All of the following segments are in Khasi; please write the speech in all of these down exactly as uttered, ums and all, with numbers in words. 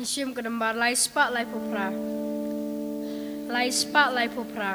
Shim ka nambar lai spah lai phew phra. Lai spah lai phew phra.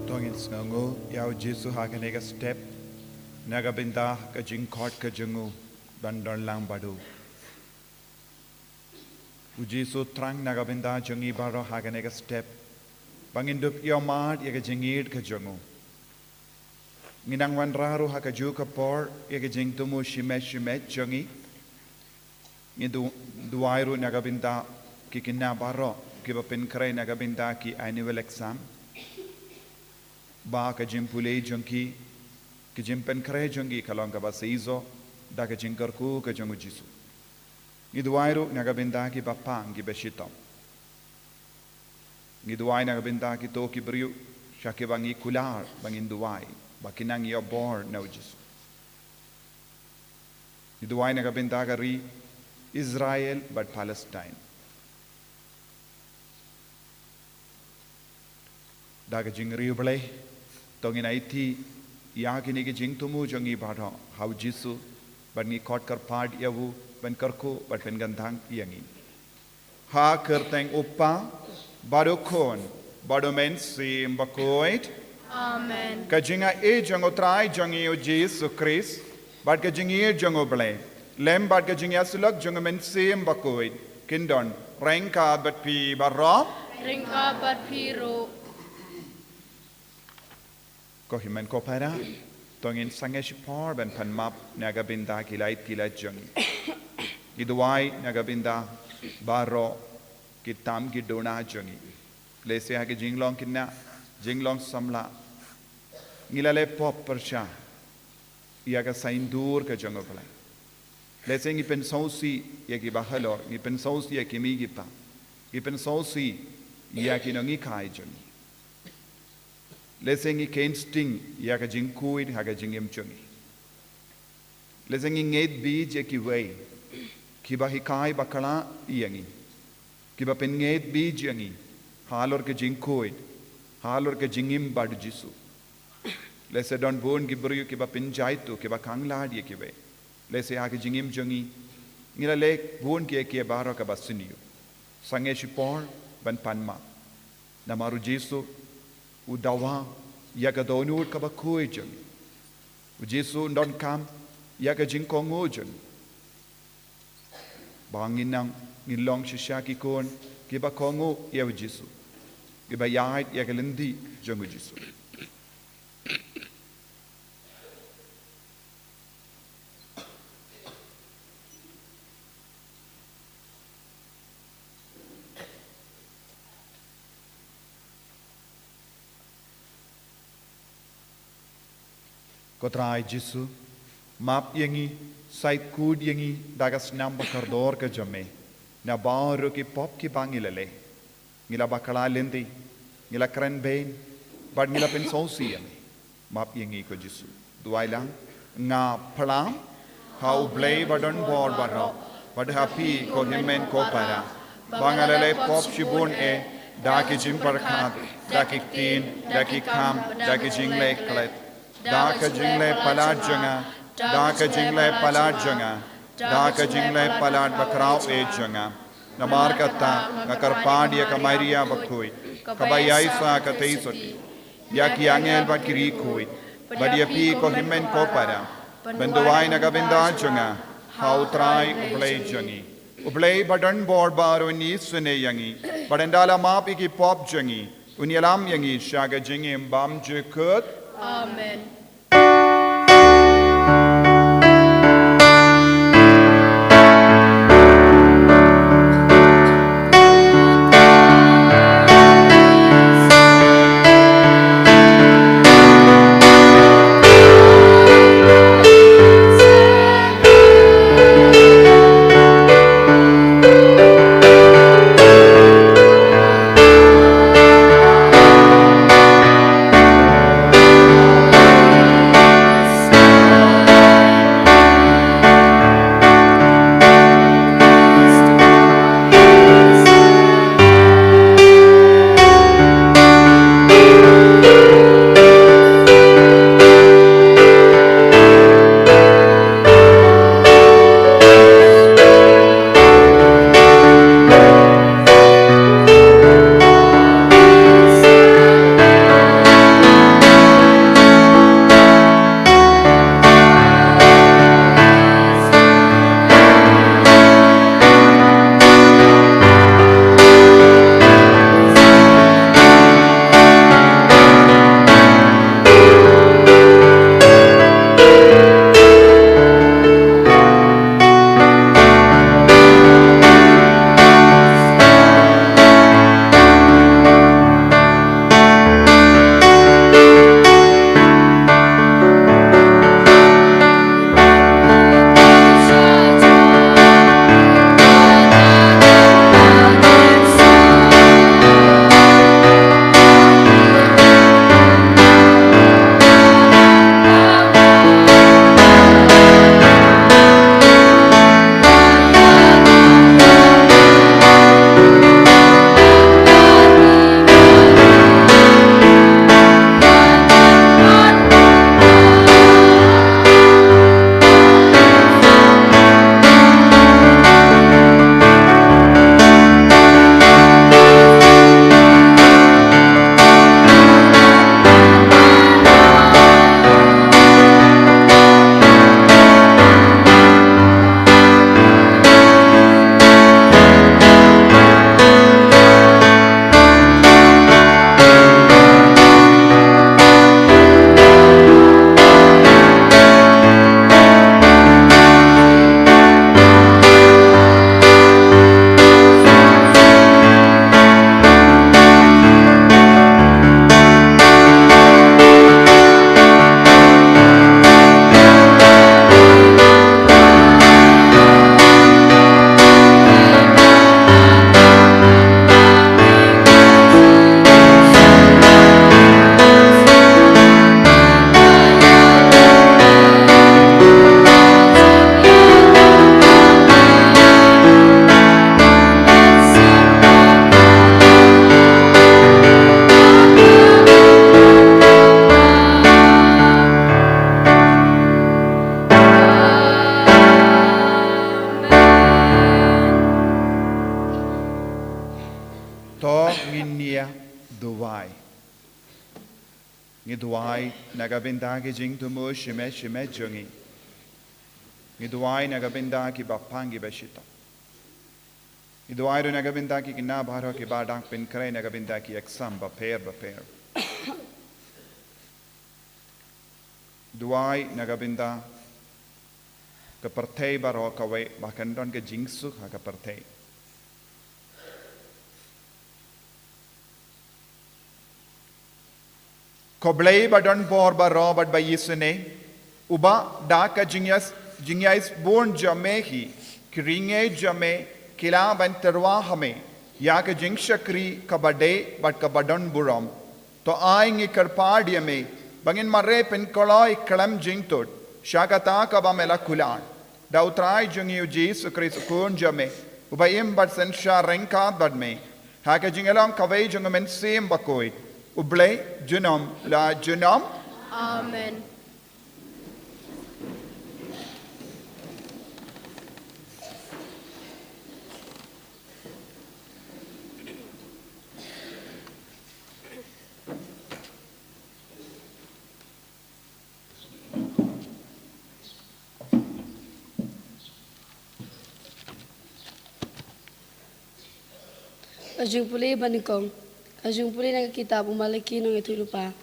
To ngin sngewnguh ïa u Jisu ha kane ka step, na ka bynta ka jingkhot ka jong u ban don lang bad u. U Jisu thrang na ka bynta jong ngi baroh ha kane ka step, ba ngin dup ïohmad ïa ka jingïeit ka jong u. Ngi nang wanrah ruh ha kajuh ka por ïa ka jingthmu shimet shimet jong ngi. Ngi du-, duwai ruh na ka bynta ki khynnah baroh kiba pynkhreh na ka bynta ki annual exam, ba ka jingpule jong ki, ka jingpynkhreh jong ki ka long kaba shisha da ka jingkyrkhu ka jong u Jisu. Ngi duwai ruh na ka bynta kiba pang kiba shitom. Ngi duwai na ka bynta kito ki briew sha kiba ngi kular ba ngin duwai ba kin nang ïoh bor na u Jisu. Ngi duwai na ka bynta ka ri Israel bad Palestine. Da ka jingriewblei, to ngin aiti ïa kine ki jingthmu jong ngi baroh ha u Jisu, bad ngi khot kyrpad ïa u ban kyrkhu bad pynkyntang ïa ngi. Ha ka kyrteng u Kpa, bad u Khun, bad u Mynsiem Bakhuid. Amen. Ka jingaiei jong u Trai jong ngi u Jisu Khrist, bad ka jingïeit jong u Blei, lem bad ka jingïasyllok jong u Mynsiem Bakhuid, kin don ryngkat bad phi baroh. Ryngkat bad phi ruh. Ko hynmen ko para, to ngin sangeh shipor ban pan map na ka bynta ki lait ki lait jong ngi. Ngi duwai na ka bynta baroh ki tam ki duna jong ngi. Lehse ha ki jinglong khynnah, jinglong samla, ngi la leh pop pyrshah ïa ka saiñdur ka jong u Blei. Lehse ngi pynsngewsih ïa ki bahalor, ngi pynsngewsih ïa ki mei ki pa, ngi pynsngewsih ïa ki nonghikai jong ngi. Lehse ngi khein sting ïa ka jingkhuid ha ka jingim jong ngi. Lehse ngi ngeit beit ïa kiwei kiba hikai bakla ïa ngi, kiba pynngeit beit ïa ngi halor ka jingkhuid, halor ka jingim bad u Jisu. Lehse don bun ki briew kiba pynjaitu, kiba khanglad ïa kiwei. Lehse ha ka jingim jong ngi, ngi la leh bun kiei kiei baroh kaba sniew. Sangeh shipor ban pan map. Namar u Jisu u dawa ïa ka dohnud kaba khuid jong ngi. U Jisu un donkam ïa ka jingkohnguh jong ngi. Ba ngin nang, ngin long shisha ki khun kiba kohnguh ïa u Jisu, kiba ïaid ïa ka lynti jong u Jisu. Ko Trai Jisu, map ïa ngi, shait khuid ïa ngi da ka snam ba kordor ka jong me na baroh ki pop kiba ngi la leh. Ngi la bakla lynti, ngi la kren beiñ, bad ngi la pynsngewsih ïa me. Map ïa ngi ko Jisu. Duwai lang. Nga phla ha U Blei ba don bor baroh, bad ha phi ko hynmen ko para, ba nga la leh pop shibun eh, da ki jingpyrkhat, da ki ktien, da ki kam, da ki jingleh klet, da ka jingleh palat jong nga, da ka jingleh palat jong nga, da ka jingleh palat bakhraw eh jong nga. Namar kata nga kyrpad ïa ka Maria bakhuid, kaba ïaishah katei sotti ïa ki angel bad ki riewkhuid, bad ïa phi ko hynmen ko para, ban duwai na ka bynta jong nga ha U Trai U Blei jong ngi. U Blei ba don bor baroh un isynei ïa ngi, bad ynda la map ïa ki pop jong ngi, un ïalam ïa ngi sha ka jingim bymjukut. Amen. Duwai. Ngi duwai na ka bynta ki jingthmu shimet shimet jong ngi. Ngi duwai na ka bynta ki bapang ki bashitom. Ngi duwai ruh na ka bynta ki khynnah baroh kiba dang pynkhreh na ka bynta ki exam bapher bapher. Duwai na ka bynta ka pyrthei baroh kawei ba kan don ka jingsuk ha ka pyrthei. Ko Blei ba don bor baroh bad ba isynei, uba da ka jingïas, jingïaisbun jong me hi, ki ryngiej jong me ki lah ban tyrwa ha me ïa ka jingshakri kaba dei bad kaba don burom. To ai ngi kyrpad ïa me ba ngin mareh pynkloi khlem jingtut sha kata kaba me la kular. Da U Trai jong ngi U Jisu Khrist U Khun jong me, uba im bad synshar ryngkat bad me ha ka jinglong kawei jong U Mynsiem Bakhuid, U Blei junom la junom. Amen. Ka jingpule banyngkong. Ka jingpule na ka kitab U Malaki nongïathuhlypa.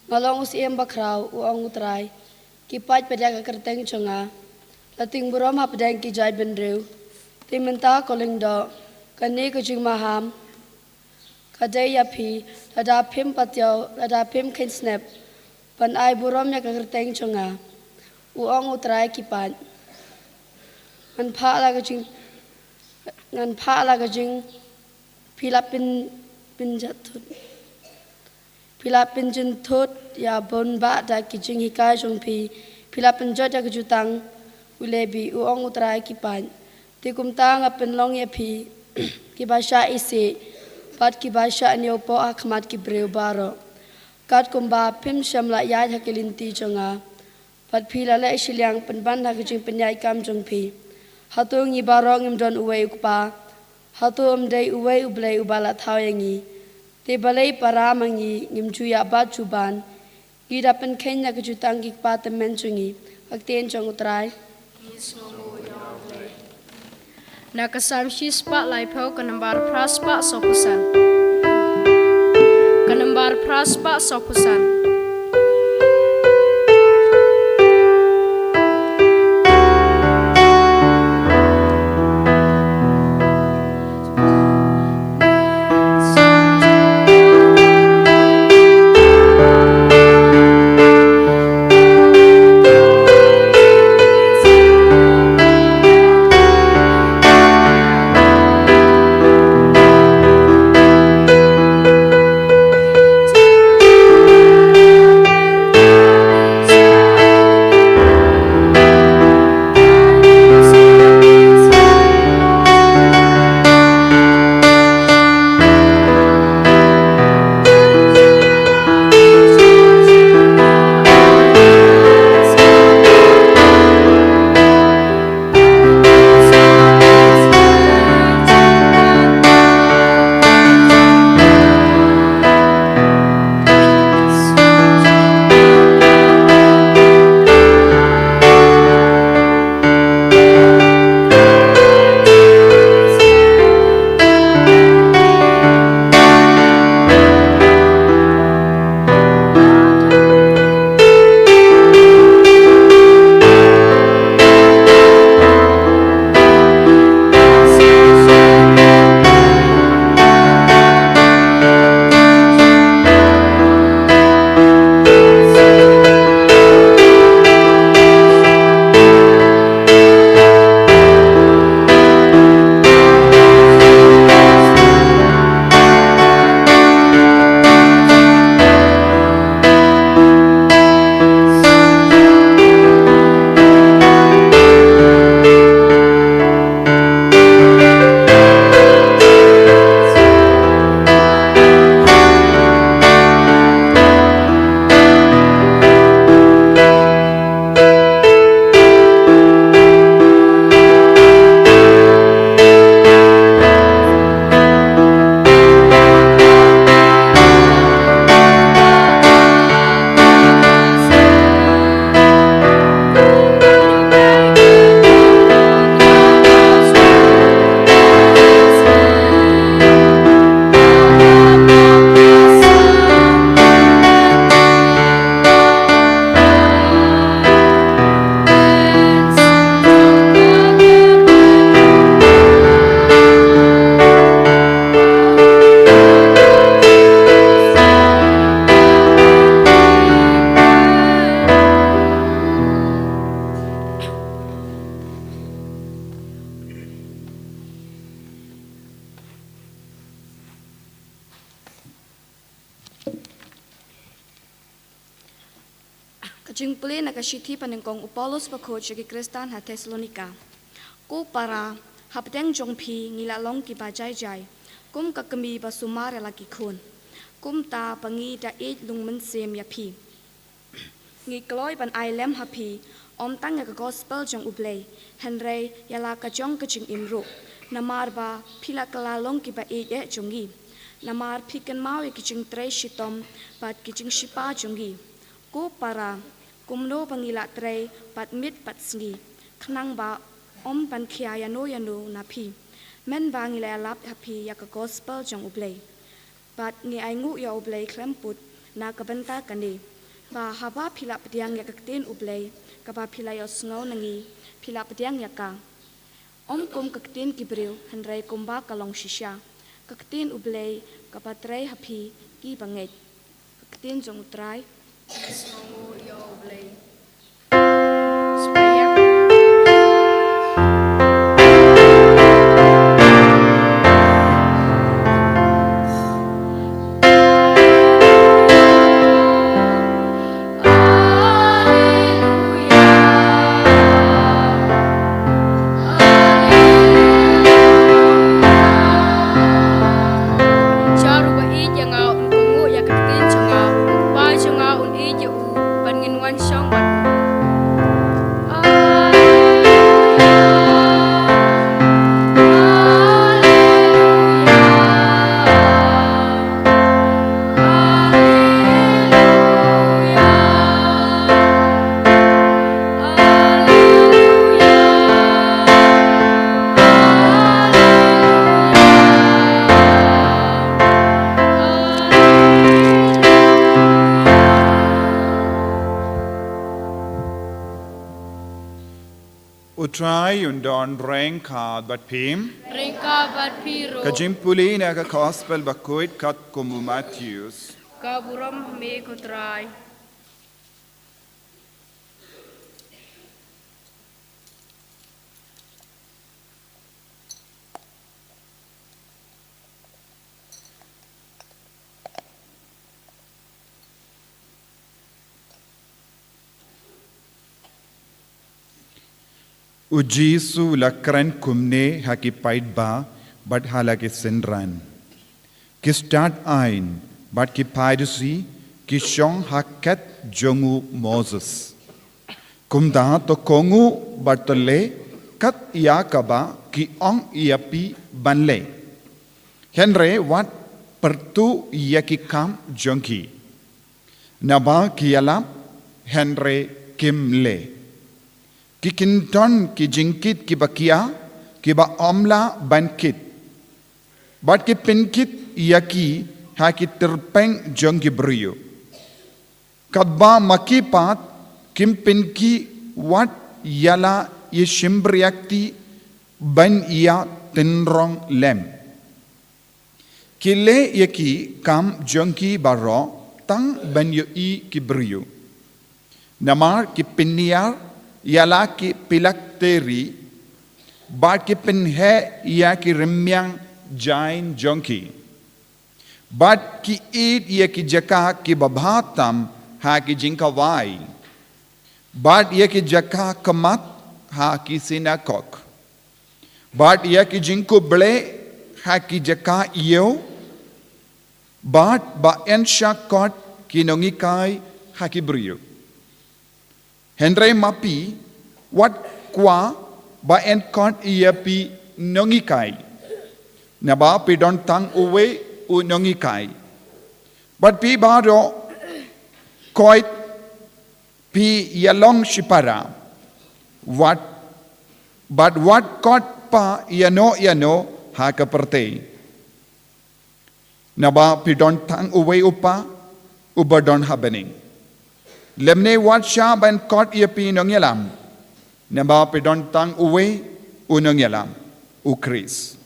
Nga long u syiem bakhraw, u ong U Trai, ki paid pat ïa ka kyrteng jong nga. La tieng burom hapdeng ki jaitbynriew. Te mynta ko lyngdoh, kane ka jingmaham ka dei ïa phi, lada phim patiaw, lada phim kheiñ snep ban ai burom ïa ka kyrteng jong nga, u ong U Trai ki paid. Ngan phah la ka jing, ngan phah la ka jing, phi la pyn, pynjynthut. Phi la pynjynthut ïa bun bah da ki jinghikai jong phi. Phi la pynjot ïa ka jutang u Lebi, u ong U Trai ki paid. Te kumta nga pynlong ïa phi kiba shah isih bad kiba shah ñiewpoh ha khmat ki briew baroh, katkumba phim shym la ïaid ha ki lynti jong nga. Bad phi la leh shiliang pynban ha ka jingpynïaid kam jong phi. Hato ngi baroh ngim don uwei u kpa? Hato ym dei uwei U Blei uba la thaw ïa ngi? Te balei para ma ngi ngim ju ïabat juban? Ngi da pynkheiñ na ka jutang ki kpa tymmen jong ngi. Ka ktien jong U Trai. Na ka Salm shispah laiphew, ka nambar phra spah sawphew san. Ka nambar phra spah sawphew san. Jingpule na ka shithi ba nyngkong u Paulus bakhuid sha ki Khristan ha Thessalonika. Ko para, hapdeng jong phi ngi la long kiba jai jai, kum ka kmie ba sumar ïa la ki khun. Kumta ba ngi da ïeit lung mynsiem ïa phi. Ngi kloi ban ai lem ha phi, ym tang ïa ka gospel jong U Blei, hynrei ïa la ka jong ka jingim ruh. Namar ba phi la kylla long kiba ïeit eh jong ngi. Namar phi kynmaw ïa ki jingtrei shitom bad ki jingshipa jong ngi. Ko para, kumno ba ngi la trei bad miet bad sngi, khnang ba ym ban khia ïano ïano na phi, mynba ngi la ïalap ha phi ïa ka gospel jong U Blei. Bad ngi ainguh ïa U Blei khlem put na ka bynta kane, ba haba phi la pdiang ïa ka ktien U Blei kaba phi la ïohsngew na ngi, phi la pdiang ïa ka, ym kum ka ktien ki briew, hynrei kumba ka long shisha, ka ktien U Blei kaba trei ha phi ki bangeit. Ka ktien jong U Trai. Sngewnguh ïa U Blei. Jar uba ïeit ïa nga un kohnguh ïa ka ktien jong nga, u kpa jong nga un ïeit ïa u, bad ngin wan shong bad u. U Trai un don ryngkat bad phi. Ryngkat bad phi ruh. Ka jingpule na ka gospel bakhuid katkum u Mathaios. Ka burom ha me ko Trai. U Jisu u la kren kumne ha ki paidbah bad ha la ki synran. Ki stad aiñ bad ki Pharisi ki shong ha khet jong u Moses. Kumta to kohnguh bad to leh kat ïa kaba ki ong ïa phi ban leh. Hynrei wat pyrtuh ïa ki kam jong ki. Naba ki ïalap hynrei kim leh. Ki kyndon ki jingkit kiba khia, kiba ym lah ban kit. Bad ki pynkit ïa ki ha ki tyrpeng jong ki briew. Katba ma ki pat kim pynkhih wat ïa la ïashim bniah ban ïa tynrong lem. Ki leh ïa ki kam jong ki baroh tang ban ïohi ki briew. Namar ki pynïar ïa la ki phylakterie, bad ki pynheh ïa ki rmiang jaiñ jong ki. Bad ki ïeit ïa ki jaka kiba bha tam ha ki jingkhawai. Bad ïa ki jaka khmat ha ki synagog. Bad ïa ki jingkhublei ha ki jaka ïew. Bad ba yn shah kot ki nonghikai ha ki briew. Hynrei ma phi, wat kwah ba yn kot ïa phi nonghikai. Naba phi don tang uwei u nonghikai. Bad phi baroh khoit phi ïalong shipara. Wat, bad wat kot pha ïano ïano ha ka pyrthei. Naba phi don tang uwei u Kpa, uba don ha bneng. Lymne wat shah ban kot ïa phi nongïalam. Naba phi don tang uwei u nongïalam, U Khrist.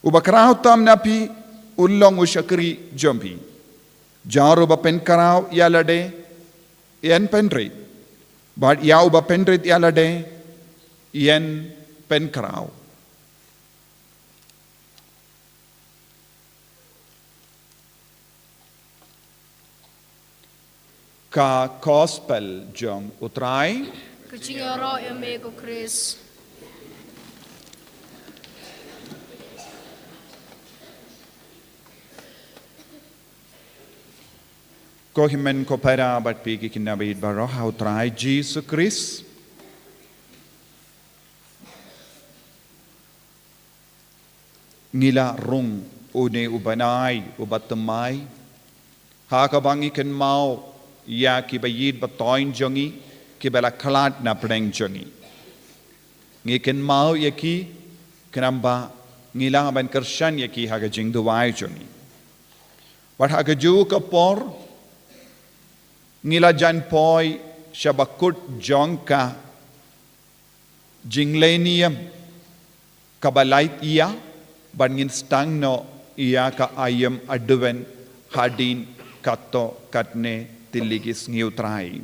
Uba khraw tam na phi un long u shakri jong phi. Jar uba pynkhraw ïa lade, yn pynrit. Bad ïa uba pynrit ïa lade, yn pynkhraw. Ka Gospel jong U Trai. Ka jingïaroh ïa me ko Khrist. Ko hynmen ko para bad phi ki khynnah baieit baroh ha U Trai Jisu Khrist. Ngi la rung une u bnai uba thymmai ha kaba ngi kynmaw ïa ki baieit ba thoiñ jong ngi kiba la khlad na pdeng jong ngi. Ngi kynmaw ïa ki khnang ba ngi lah ban kyrshan ïa ki ha ka jingduwai jong ngi. Bad ha kajuh ka por ngi la jan poi sha bakut jong ka jingleh niam kaba lait ïa, bad ngin sdang noh ïa ka aïom Advent hadien katto katne tylli ki sngi U Trai.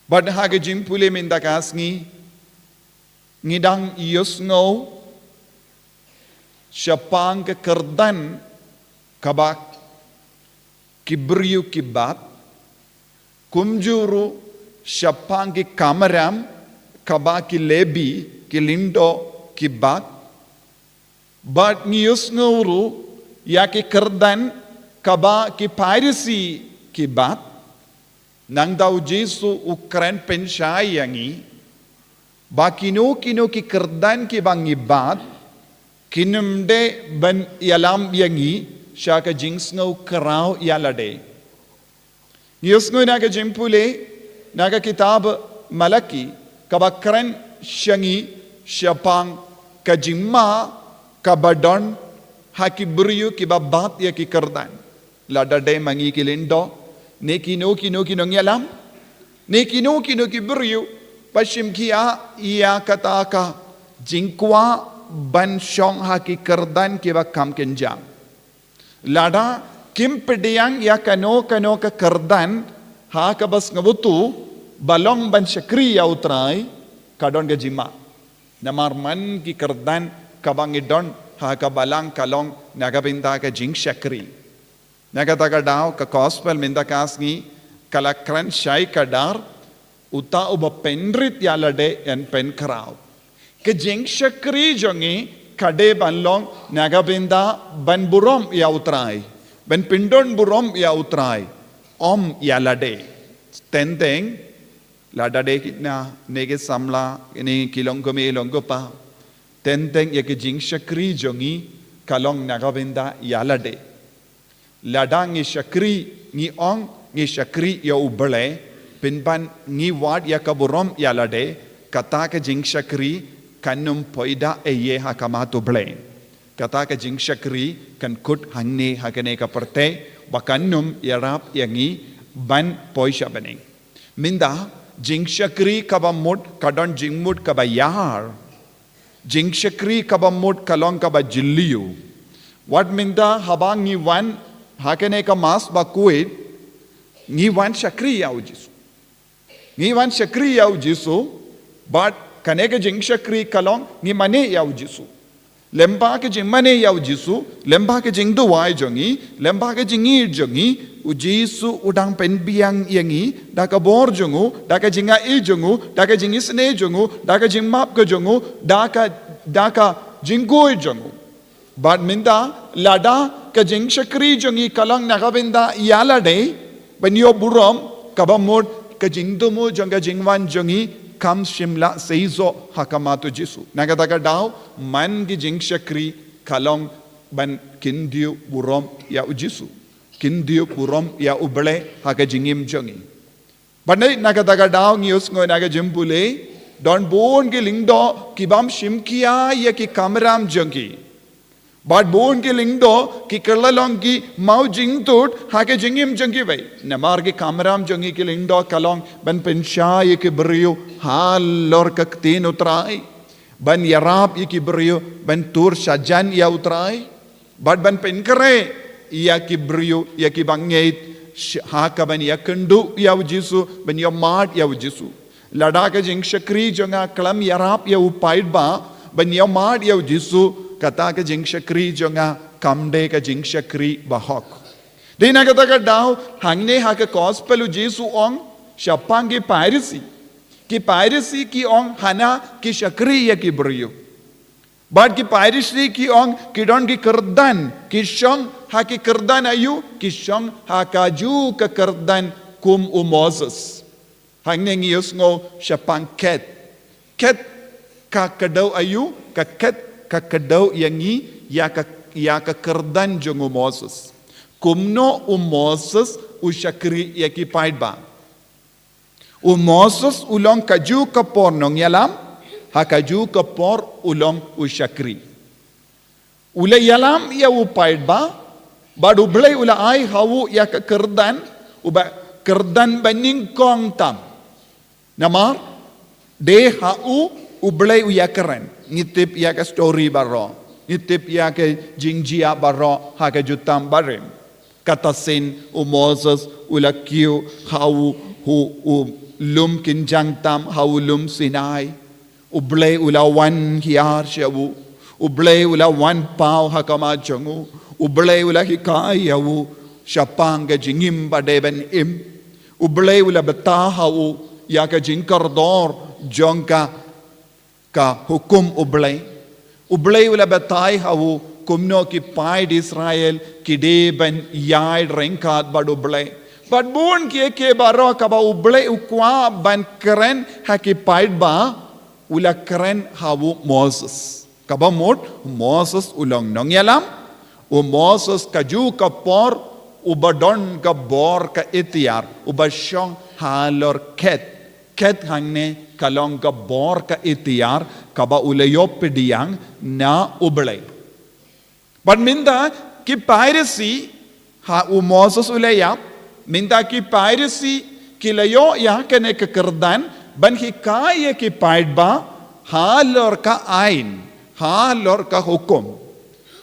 Bad ha ka jingpule mynta ka sngi ngi dang ïohsngew shaphang ka kyrdan kaba ki briew ki bat, kumjuh ruh shaphang ki kamram kaba ki Lebi, ki lyngdoh ki bat, bad ngi ïohsngew ruh ïa ki kyrdan kaba ki Pharisi ki bat. Nangta U Jisu u kren pynshai ïa ngi ba kino kino ki kyrdan kiba ngi bat kin ym dei ban ïalam ïa ngi sha ka jingsngew khraw ïa lade. Ngi ïohsngew na ka jingpule na ka kitab Malaki kaba kren sha ngi shaphang ka jingma kaba don ha ki briew kiba bat ïa ki kyrdan. Lada dei ma ngi ki lyngdoh, ne kino kino ki nongïalam, ne kino kino ki briew ba shim khia ïa kata ka jingkwah ban shong ha ki kyrdan kiba kham kynjang. Lada kim pdiang ïa kano kano ka kyrdan ha kaba sngewthuh ba long ban shakri ïa U Trai, ka don ka jingma. Namar man ki kyrdan kaba ngi don ha ka balang ka long na ka bynta ka jingshakri. Na kata ka daw ka Gospel mynta ka sngi ka la kren shai kdar, uta uba pynrit ïa lade yn pynkhraw. Ka jingshakri jong ngi ka dei ban long na ka bynta ban burom ïa U Trai, ban pyndon burom ïa U Trai, ym ïa lade. Teng teng lada dei ki na ne ki samla ne ki long kmie long kpa, teng teng ïa ka jingshakri jong ngi ka long na ka bynta ïa lade. Lada ngi shakri, ngi ong ngi shakri ïa U Blei, pynban ngi wad ïa ka burom ïa lade, kata ka jingshakri kan ym poi da ei ei ha khmat U Blei. Kata ka jingshakri kan kut hangne ha kane ka pyrthei, ba kan ym ïarap ïa ngi ban poi sha bneng. Mynta jingshakri kaba mut ka don jingmut kaba ïar. Jingshakri kaba mut ka long kaba jylliew. Wat mynta haba ngi wan ha kane ka Mass bakhuid, ngi wan shakri ïa U Jisu. Ngi wan shakri ïa U Jisu, bad kane ka jingshakri ka long ngi mane ïa U Jisu. Lyngba ka jingmane ïa U Jisu, lyngba ka jingduwai jong ngi, lyngba ka jingïeit jong ngi, U Jisu u dang pynbiang ïa ngi da ka bor jong u, da ka jingai jong u, da ka jingisynei jong u, da ka jingmap ka jong u, da ka, da ka jingkhuid jong u. Bad mynta lada ka jingshakri jong ngi ka long na ka bynta ïa lade, ban ïoh burom, kaba mut ka jingthmu jong ka jingwan jong ngi kam shym la seisoh ha khmat U Jisu. Na kata ka daw man ki jingshakri ka long ban kyntiew burom ïa U Jisu, kyntiew burom ïa U Blei ha ka jingim jong ngi. Bad na kata ka daw ngi ïohsngew na ka jingpule, don bun ki lyngdoh ki bym shim khia ïa ki kamram jong ki. Bad bun ki lyngdoh ki kylla long ki mawjingthut ha ka jingim jong kiwei. Namar ki kamram jong ngi ki lyngdoh ka long ban pynshai ïa ki briew halor ka ktien U Trai, ban ïarap ïa ki briew ban tur shajan ïa U Trai, bad ban pynkhreh ïa ki briew, ïa ki bangeit, sh-, ha kaban ïakynduh ïa U Jisu, ban ïamad ïa U Jisu. Lada ka jingshakri jong nga khlem ïarap ïa u paidbah ban ïamad ïa U Jisu, kata ka jingshakri jong nga kam dei ka jingshakri bahok. Dei na kata ka daw, hangne ha ka gospel u Jisu ong, shaphang ki Pharisi. Ki Pharisi ki ong hana ki shakri ïa ki briew. Bad ki Pharisi ki ong ki don ki kyrdan, ki shong ha ki kyrdan aïu, ki shong ha kajuh ka kyrdan kum u Moses. Hangne ngi ïohsngew shaphang khet. Khet ka kdew aïu, ka khet ka kdew ïa ngi, ïa ka, ïa ka kyrdan jong u Moses. Kumno u Moses u shakri ïa ki paidbah. U Moses u long kajuh ka por nongïalam, ha kajuh ka por u long u shakri. U la ïalam ïa u paidbah, bad u Blei u la ai ha u ïa ka kyrdan, u ba kyrdan ba nyngkong tam. Namar, dei ha u, u Blei u ïakren. Ngi tip ïa ka story baroh. Ngi tip ïa ka jingjia baroh, ha ka Jutang Barim. Kata sien u Moses u la kiew ha u, u, u lum kynjang tam, ha u lum Sinai. U Blei u la wan hiar sha u. U Blei u la wan paw ha khmat jong u. U Blei u la hikai ïa u shaphang ka jingim ba dei ban im. U Blei u la bthah ha u ïa ka jingkordor jong ka, ka hukum u Blei. U Blei u la batai ha u kumno ki paid Israel ki dei ban ïaid ryngkat bad u Blei. Bad bun kiei kiei baroh kaba u Blei u kwah ban kren ha ki paidbah, u la kren ha u Moses. Kaba mut, Moses u long nongïalam, u Moses kajuh ka por, u ba don ka bor ka iktiar, u ba shong halor khet. Khet hangne ka long ka bor ka iktiar, kaba u la ïoh pdiang na u Blei. Bad mynta ki Pharisi, ha u Moses u la ïap, mynta ki Pharisi ki la ïoh ïa kane ka kyrdan, ban hikai ïa ki paidbah, halor ka aiñ, halor ka hukum.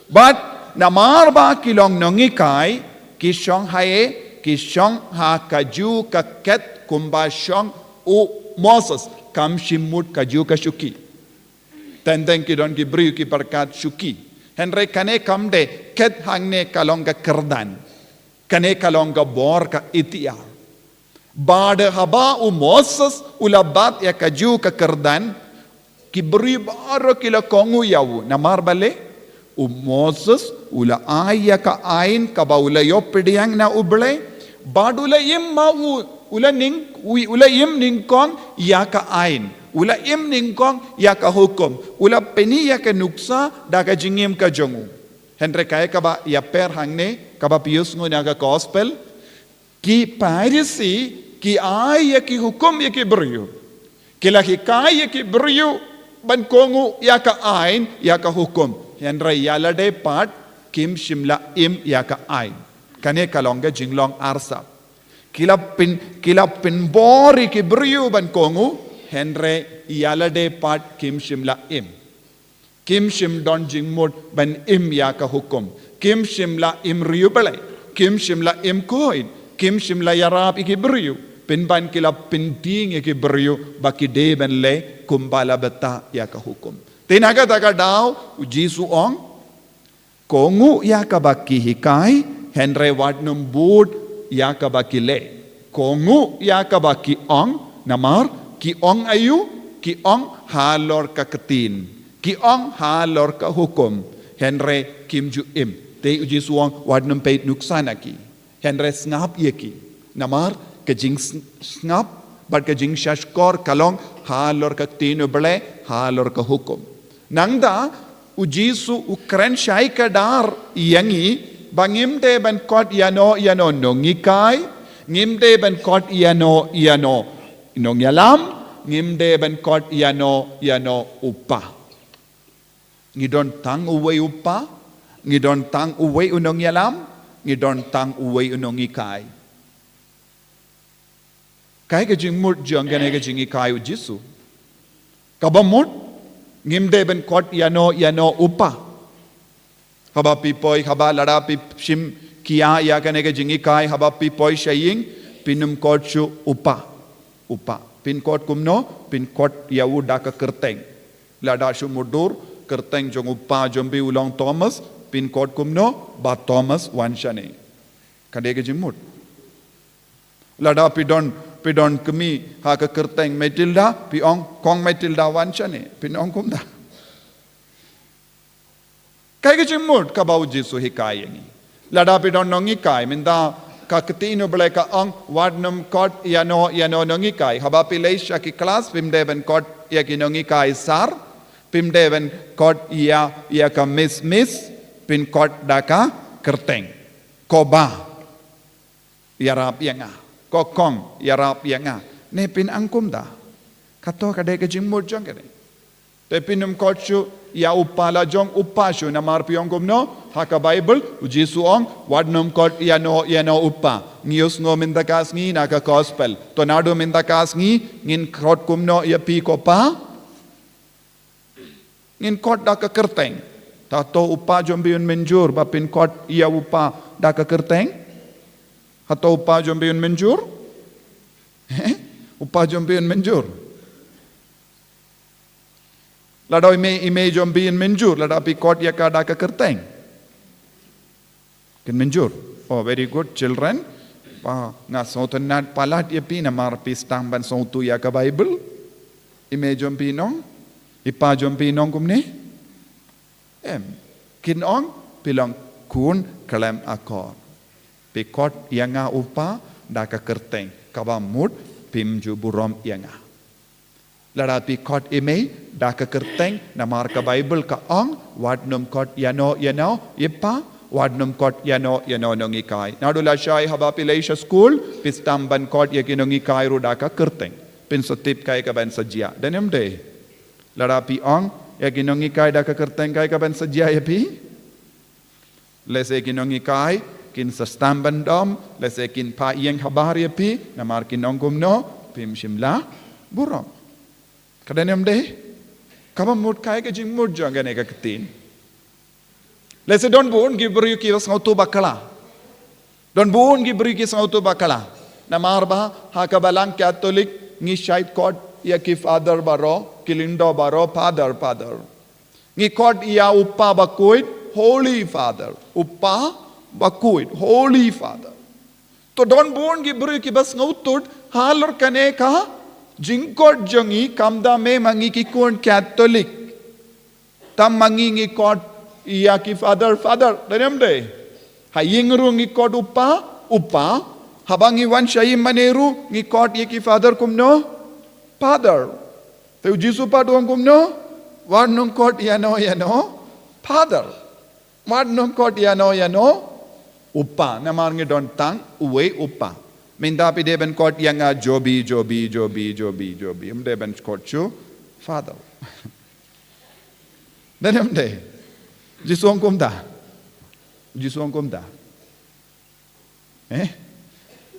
Bad namar ba ki long nonghikai, ki shong haei, ki shong ha kajuh ka khet kumba shong u Moses, kam shym mut kajuh ka shuki. Teng teng ki don ki briew ki pyrkhat shuki. Hynrei kane kam dei, khet hangne ka long ka kyrdan. Kane ka long ka bor ka iktiar. Bad haba u Moses u la bat ïa kajuh ka kyrdan, ki briew baroh ki la kohnguh ïa u. Namar balei? U Moses u la ai ïa ka aiñ kaba u la ïoh pdiang na u Blei. Bad u la im ma u, u la ning, u, u la im nyngkong ïa ka aiñ. U la im nyngkong ïa ka hukum. U la pyni ïa ka nuksa da ka jingim ka jong u. Hynrei kaei kaba ïapher hangne, kaba phi ïohsngew na ka gospel. Ki Pharisi ki ai ïa ki hukum ïa ki briew. Ki la hikai ïa ki briew ban kohnguh ïa ka aiñ, ïa ka hukum. Hynrei ïa lade pat kim shym la im ïa ka aiñ. Kane ka long ka jinglong arsap. Ki la pyn, ki la pynbor ïa ki briew ban kohnguh, hynrei ïa lade pat kim shym la im. Kim shym don jingmut ban im ïa ka hukum. Kim shym la im riewblei. Kim shym la im khuid. Kim shym la ïarap ïa ki briew. Pynban ki la pyntieng ïa ki briew ba ki dei ban leh kumba la bthah ïa ka hukum. Te na kata ka daw, u Jisu ong, kohnguh ïa kaba ki hikai, hynrei wat nym bud ïa kaba ki leh. Kohnguh ïa kaba ki ong, namar ki ong aïu, ki ong halor ka ktien. Ki ong halor ka hukum, hynrei kim ju im. Te u Jisu u ong wat nym peit nuksa na ki. Hynrei sngap ïa ki. Namar ka jingsngap bad ka jingshahshkor ka long halor ka ktien u Blei, halor ka hukum. Nangta u Jisu u kren shai kdar ïa ngi ba ngim dei ban khot ïano ïano nonghikai, ngim dei ban khot ïano ïano nongïalam, ngim dei ban khot ïano ïano u pa. Ngi don tang uwei u pa, ngi don tang uwei u nongïalam, ngi don tang uwei u nonghikai. Kaei ka jingmut jong kane ka jinghikai u Jisu? Kaba mut, ngim dei ban khot ïano ïano u pa. Haba phi poi, haba lada phi shim khia ïa kane ka jinghikai, haba phi poi sha ïing, phin ym khot shuh u pa. U pa. Phin khot kumno, phin khot ïa u da ka kyrteng. Lada shu mutdur, kyrteng jong u pa jong phi u long Thomas, phin khot kumno, Bah Thomas wan shane. Ka dei ka jingmut. Lada phi don, phi don kmie ha ka kyrteng Matilda, phi ong, "Kong Matilda, wan shane." Phin ong kumta. Kaei ka jingmut kaba u Jisu hikai ïa ngi? Lada phi don nonghikai, mynta ka ktien U Blei ka ong, "Wat nym khot ïano ïano nonghikai." Haba phi leit sha ki klas, phim dei ban khot ïa ki nonghikai sir, phim dei ban khot ïa, ïa ka miss, miss, phin khot da ka kyrteng. Ko ba, ïarap ïa nga. Ko kong, ïarap ïa nga. Ne phin ong kumta? Kato ka dei ka jingmut jong kane. Te phin ym khot shuh ïa u pa la jong u pa shuh, namar phi ong kumno? Ha ka Baibl u Jisu ong, "Wat nym khot ïano ïano u pa." Ngi ïohsngew mynta ka sngi na ka gospel. To naduh mynta ka sngi ngin khot kumno ïa phi ko pa? Ngin khot da ka kyrteng. Hato u pa jong phi un mynjur ba phin khot ïa u pa da ka kyrteng? Hato u pa jong phi un mynjur? Eh? U pa jong phi un mynjur? Lada i mei, i mei jong phi un mynjur, lada phi khot ïa ka da ka kyrteng? Kin mynjur. Oh, very good, children. Ba nga sngewtynnad palat ïa phi namar phi sdang ban sngewthuh ïa ka Baibl. I mei jong phi in ong, i pa jong phi in ong kumne? Em. Kin ong, phi long khun khlem akor. Phi khot ïa nga u pa da ka kyrteng, kaba mut phim ju burom ïa nga. Lada phi khot i mei da ka kyrteng, namar ka Baibl ka ong, "Wat nym khot ïano ïano i pa, wat nym khot ïano ïano nonghikai." Naduh lashai haba phi leit sha skul, phi sdang ban khot ïa ki nonghikai ruh da ka kyrteng. Phin sa tip kaei kaban sa jia. Dei ne ym dei? Lada phi ong ïa ki nonghikai da ka kyrteng, kaei kaban sa jia ïa phi? Lehse ki nonghikai kin sa sdang ban dom, lehse kin phah ïing habar ïa phi, namar kin ong kumno? Phim shym la burom. Ka dei ne ym dei? Kaba mut, kaei ka jingmut jong kane ka ktien? Lehse don bun ki briew kiba sngewthuh bakla. Don bun ki briew ki sngewthuh bakla. Namar ba ha ka Balang Katholik ngi shait khot ïa ki father baroh, ki lyngdoh baroh, father, father. Ngi khot ïa u Pa Bakhuid, Holy Father. U Pa Bakhuid, Holy Father. To don bun ki briew kiba sngewthuh halor kane ka jingkhot jong ngi, khamtam ma ngi ki khun Katholik. Tam ma ngi ngi khot ïa ki father, father, dei ne ym dei? Ha ïing ruh ngi khot u pa, u pa. Haba ngi wan sha ïing mane ruh ngi khot ïa ki father kumno? Father. Te u Jisu pat u ong kumno? Wat nym khot ïano ïano father. Wat nym khot ïano ïano u pa. Namar ngi don tang uwei u Pa. Mynta phi dei ban khot ïa nga Jobi, Jobi, Jobi, Jobi, Jobi. Ym dei ban khot shuh father. Dei ne ym dei? Jisu ong kumta. Jisu ong kumta. Eh?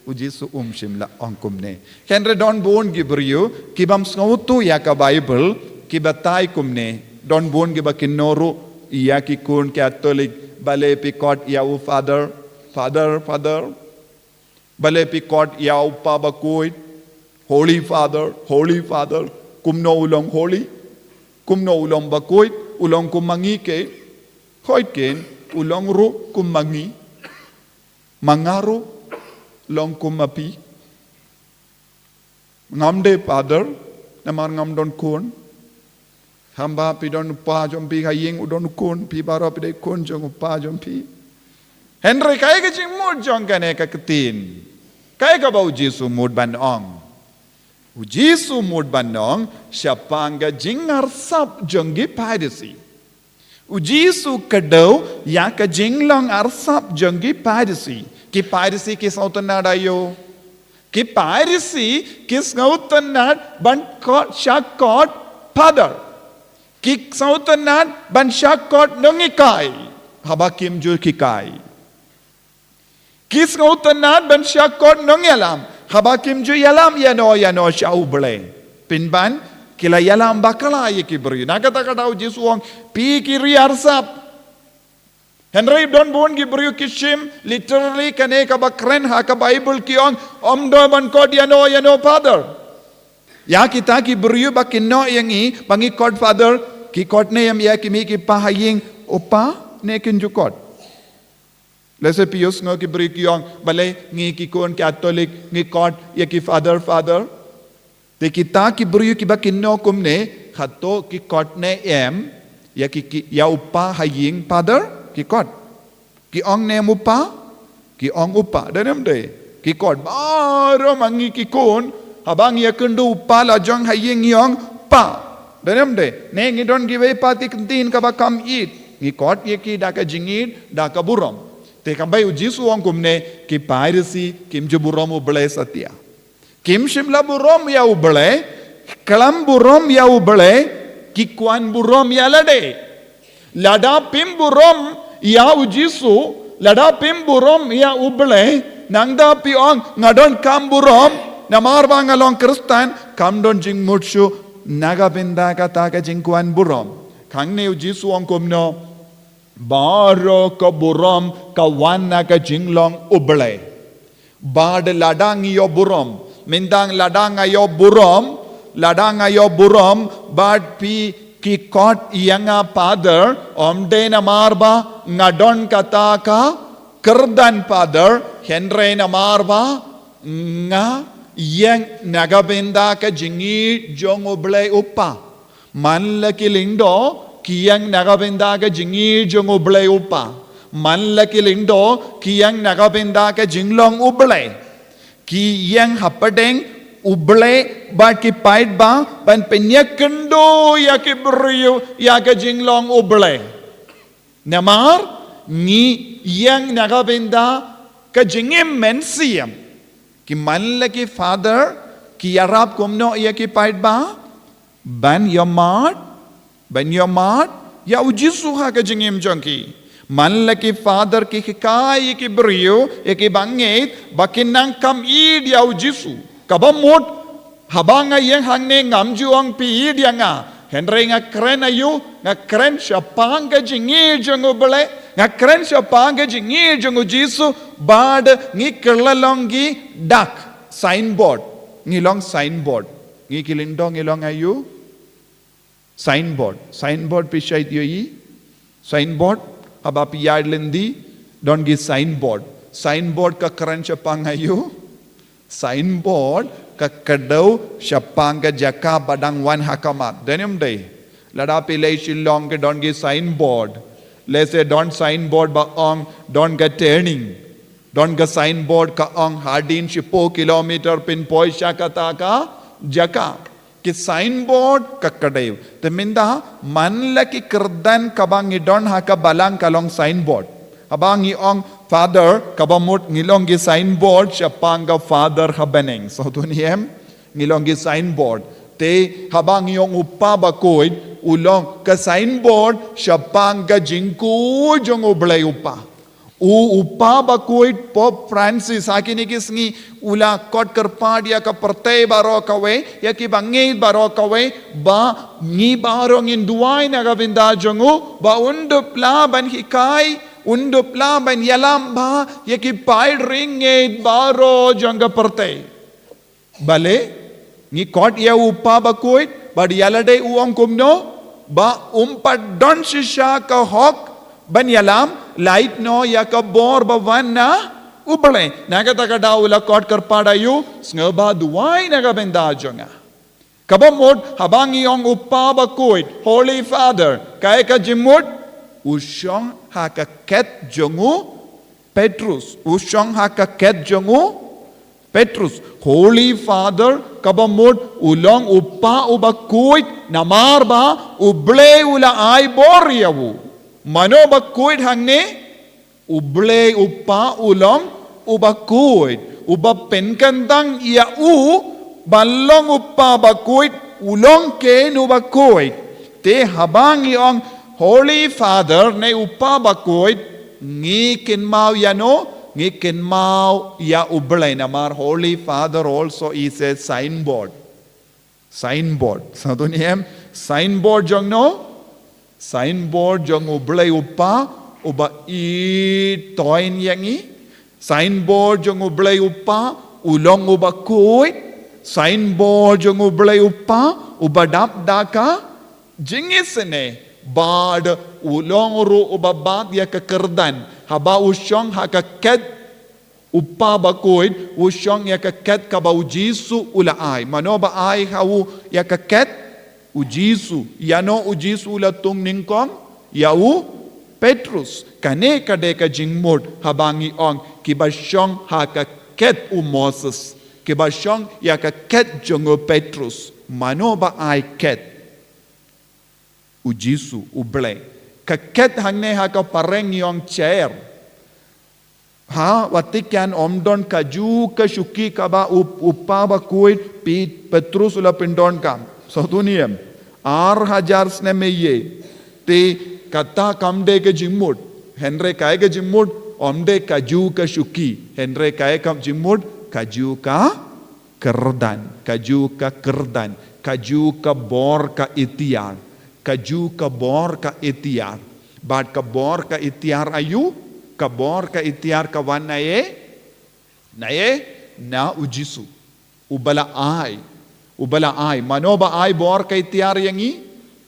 U Jisu um shym la ong kumne. Hynrei don bun ki briew ki bym sngewthuh ïa ka Baibl, ki batai kumne. Don bun kiba kynnoh ruh ïa ki khun Katholik, balei phi khot ïa u Father, Father, Father. Balei phi khot ïa u Pa Bakhuid, Holy Father, Holy Father. Kumno u long holy? Kumno u long bakhuid? U long kum ma ngi kein? Hooid kein, u long ruh kum ma ngi. Ma nga ruh long kum ma phi. Ngam dei father, namar ngam don khun. Haba phi don u pa jong phi ha ïing, u don u khun, phi baroh phi dei khun jong u pa jong phi. Hynrei kaei ka jingmut jong kane ka ktien? Kaei kaba u Jisu mut ban ong? U Jisu mut ban ong shaphang ka jingarsap jong ki Pharisi. U Jisu kdew ïa ka jinglong arsap jong ki Pharisi. Ki Pharisi ki sngewtynnad aïu? Ki Pharisi ki sngewtynnad ban khot, shah khot father. Ki sngewtynnad ban shah khot nonghikai haba kim ju hikai. Ki sngewtynnad ban shah khot nongïalam haba kim ju ïalam ïano ïano sha U Blei. Pynban ki la ïalam bakla ïa ki briew. Na kata ka daw u Jisu u ong, phi ki ri arsap. Hynrei don bun ki briew ki shim literally kane kaba kren ha ka Baibl, ki ong, ym dei ban khot ïano ïano father. Ïa kita ki briew ba kynnoh ïa ngi ba ngi khot father, ki khot ne em ïa ki mei ki pa ha ïing, u pa ne kin ju khot? Lehse phi ïohsngew ki briew ki ong, balei ngi ki khun Katholik ngi khot ïa ki Father, Father. Te kita ki briew kiba kynnoh kumne, hato ki khot ne em ïa ki, ki, ïa u Pa ha ïing, Father? Ki khot. Ki ong ne em u Pa? Ki ong u Pa. Don em dei? Ki khot baroh ma ngi ki khun, haba ngi ïakynduh u Pa la jong ha ïing ngi ong Pa. Don em dei? Ne ngi don kiwei pat ki ktien kaba kham ïeit, ngi khot ïa ki da ka jingïeit, da ka burom. Te kam bai u Jisu u ong kumne, ki Pharisi kim ju burom U Blei satia. Kim shym la burom ïa U Blei, khlem burom ïa U Blei, ki kwah burom ïa lade. Lada phim burom ïa u Jisu, lada phim burom ïa U Blei, nangta phi ong nga donkam burom, namar ba nga long Khristan, kam don jingmut shuh na ka bynta kata ka jingkwah burom. Hangne u Jisu u ong kumno, baroh ka burom ka wan na ka jinglong U Blei. Bad lada ngi ïoh burom, mynta lada nga ïoh burom, lada nga ïoh burom, bad phi ki khot ïa nga Father, ym dei namar ba nga don kata ka kyrdan Father, hynrei namar ba nga ïeng na ka bynta ka jingïeit jong U Blei u Pa. Man la ki lyngdoh ki ïeng na ka bynta ka jingïeit jong U Blei u Pa. Man la ki lyngdoh ki ïeng na ka bynta ka jinglong U Blei. Ki ïeng hapdeng U Blei bad ki paidbah ban pynïakynduh ïa ki briew ïa ka jinglong U Blei. Namar ngi ïeng na ka bynta ka jingim mynsiem. Ki man la ki Father ki ïarap kumno ïa ki paidbah? Ban ïohmad, ban ïohmad ïa u Jisu ha ka jingim jong ki. Man la ki Father ki hikai ïa ki briew, ïa ki bangeit, ba kin nang kham ïeit ïa u Jisu. Kaba mut, haba nga ïeng hangne ngam ju ong phi ïeit ïa nga. Hynrei nga kren aïu, nga kren shaphang ka jingïeit jong U Blei, nga kren shaphang ka jingïeit jong u Jisu, bad ngi kylla long ki dak, signboard. Ngi long signboard. Ngi ki lyngdoh ngi long aïu? Signboard. Signboard phi shait ïohi? Signboard, haba phi ïaid lynti, don ki signboard. Signboard ka kren shaphang aïu? Signboard ka kdew shaphang ka jaka ba dang wan ha khmat. Don em dei? Lada phi leit Shillong ki don ki signboard. Lehse don signboard ba ong don ka turning. Don ka signboard ka ong hadien shiphew kilometer phin poi sha kata ka jaka. Ki signboard ka kdew. Te mynta man la ki kyrdan kaba ngi don ha ka balang ka long signboard. Haba ngi ong Father, kaba mut ngi long ki signboard shaphang ka Father ha bneng. Sngewthuh ne em? Ngi long ki signboard. Te haba ngi ong u Pa bakhuid, u long ka signboard shaphang ka jingkhuid jong U Blei u Pa. U, u Pa bakhuid Pope Francis ha kine ki sngi u la khot kyrpad ïa ka pyrthei baroh kawei, ïa ki bangeit baroh kawei, ba ngi baroh ngin duwai na ka bynta jong u, ba un dup lah ban hikai, un dup lah ban ïalam bha ïa ki paid riewngeit baroh jong ka pyrthei. Balei ngi khot ïa u Pa bakhuid, bad ïa lade u ong kumno, ba um pat don shisha ka hok ban ïalam, lait noh ïa ka bor ba wan na U Blei. Na kata ka daw u la khot kyrpad aïu? Sngewbha duwai na ka bynta jong nga. Kaba mut haba ngi ong u Pa bakhuid, Holy Father, kaei ka jingmut? U shong ha ka khet jong u Petrus, u shong ha ka khet jong u Petrus. Holy Father kaba mut u long u Pa uba khuid, namar ba U Blei u la ai bor ïa u. Mano ba khuid hangne? U Blei u Pa u long uba khuid, uba pynkyntang ïa u ban long u Pa bakhuid, u long ken uba khuid. Te haba ngi ong Holy Father ne u Pa bakhuid, ngi kynmaw ïa no? Ngi kynmaw ïa U Blei, namar Holy Father also is a signboard. Signboard. Sngewthuh ne em? Signboard jong no? Signboard jong U Blei u Pa uba ïeit toiñ ïa ngi. Signboard jong U Blei u Pa u long uba khuid. Signboard jong U Blei u Pa uba dap da ka jingisynei. Bad u long ruh uba bat ïa ka kyrdan. Haba u shong ha ka khet u Pa bakhuid, u shong ïa ka khet kaba u Jisu u la ai. Mano ba ai ha u ïa ka khet? U Jisu. Ïano u Jisu u la tung nyngkong? Ïa u Petrus. Kane ka dei ka jingmut haba ngi ong kiba shong ha ka khet u Moses, kiba shong ïa ka khet jong u Petrus. Mano ba ai khet? U Jisu, U Blei. Ka khet hangne ha ka phareng ngi ong chair. Ha Vatican ym don kajuh ka shuki kaba u, u Pa bakhuid, Pi-, Petrus u la pyndonkam. Sngewthuh ne em? Ar hajar snem eiei. Te kata kam dei ka jingmut. Hynrei kaei ka jingmut? Ym dei kajuh ka shuki. Hynrei kaei ka jingmut? Kajuh ka kyrdan, kajuh ka kyrdan, kajuh ka bor ka iktiar, kajuh ka bor ka iktiar. Bad ka bor ka iktiar aïu? Ka bor ka iktiar ka wan na ei? Na ei? Na u Jisu. Uba la ai. Uba la ai. Mano ba ai bor ka iktiar ïa ngi?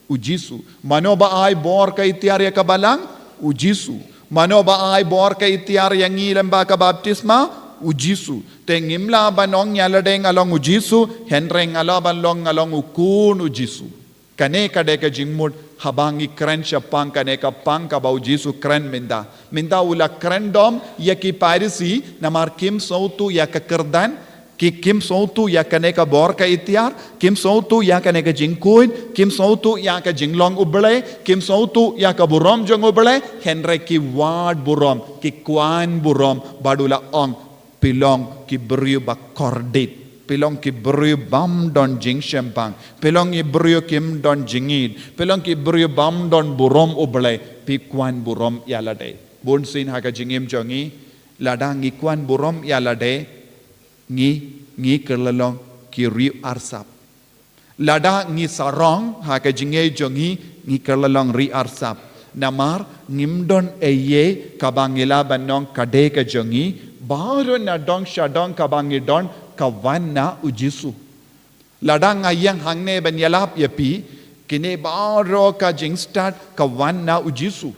U Jisu. Mano ba ai bor ka iktiar ïa ka Balang? U Jisu. Mano ba ai bor ka iktiar ïa ngi lyngba ka baptisma? U Jisu. Te ngim lah ban ong ïa lade nga long u Jisu, hynrei nga lah ban ong nga long u khun u Jisu. Kane ka dei ka jingmut haba ngi kren shaphang kane ka phang kaba u Jisu kren mynta. Mynta u la kren dom ïa ki Pharisi namar kim sngewthuh ïa ka kyrdan, ki, kim sngewthuh ïa kane ka bor ka iktiar, kim sngewthuh ïa kane ka jingkhuid, kim sngewthuh ïa ka jinglong U Blei, kim sngewthuh ïa ka burom jong U Blei, hynrei ki wad burom, ki kwah burom, bad u la ong, phi long ki briew ba kordit, phi long ki briew bym don jingshemphang, phi long ki briew kim don jingïeid, phi long ki briew bym don burom U Blei, phi kwah burom ïa lade. Bunsien ha ka jingim jong ngi, lada ngi kwah burom ïa lade, ngi, ngi kylla long ki riewsap. Lada ngi sarong ha ka jingïeid jong ngi, ngi kylla long riewsap. Namar ngim don eiei kaba ngi lah ban ong ka dei ka jong ngi, baroh na dong sha dong kaba ngi don ka wan na u Jisu. Lada nga ïeng hangne ban ïalap ïa phi, kine baroh ka jingstad ka wan na u Jisu.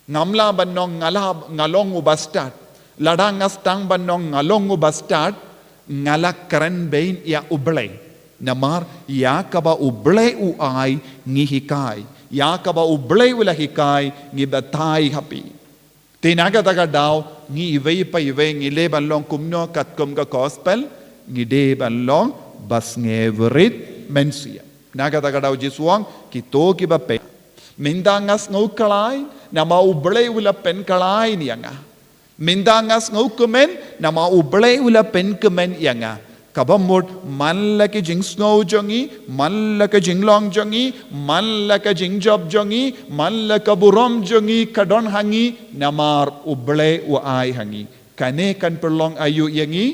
Ngam lah ban ong nga lah, nga long uba stad. Lada nga sdang ban ong nga long uba stad, nga la kren beiñ ïa U Blei. Namar ïa kaba U Blei u ai ngi hikai. Ïa kaba U Blei u la hikai ngi batai ha phi. Te na kata ka daw ngi iwei pa iwei ngi dei ban long kumno katkum ka gospel, ngi dei ban long ba sngewrit mynsiem. Na kata ka daw Jisu u ong kito kiba peit. Mynta nga sngew khlaiñ namar U Blei u la pynkhlaiñ ïa nga. Mynta nga sngew kmen namar U Blei u la pynkmen ïa nga. Kaba mut man la ki jingsngew jong ngi, man la ka jinglong jong ngi, man la ka jingjop jong ngi, man la ka burom jong ngi ka don ha ngi namar U Blei u ai ha ngi. Kane kan pynlong aïu ïa ngi?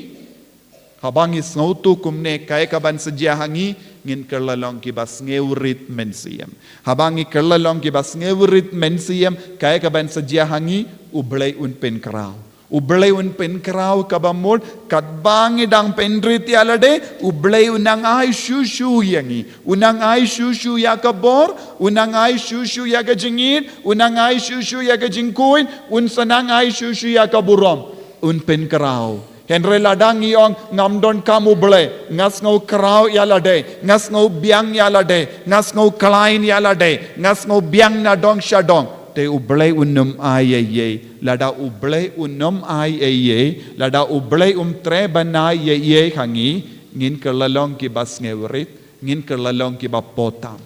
Haba ngi sngewthuh kumne kaei kaban sa jia ha ngi, ngin kylla long kiba sngewrit mynsiem. Haba ngi kylla long kiba sngewrit mynsiem, kaei kaban sa jia ha ngi, U Blei un pynkhraw. U Blei un pynkhraw kaba mut katba ngi dang pynrit ïa lade, U Blei un nang ai shuh shuh ïa ngi. Un nang ai shuh shuh ïa ka bor, un nang ai shuh shuh ïa ka jingïeid, un nang ai shuh shuh ïa ka jingkhuid, un sa nang ai shuh shuh ïa ka burom. Un pynkhraw. Hynrei lada ngi ong ngam donkam U Blei, nga sngew khraw ïa lade, nga sngew biang ïa lade, nga sngew khlaiñ ïa lade, nga sngew biang na dong sha dong. Te U Blei un nym ai eiei, lada U Blei un nym ai eiei, lada U Blei um treh ban ai eiei ha ngi, ngin kylla long kiba sngewrit, ngin kylla long kiba potam.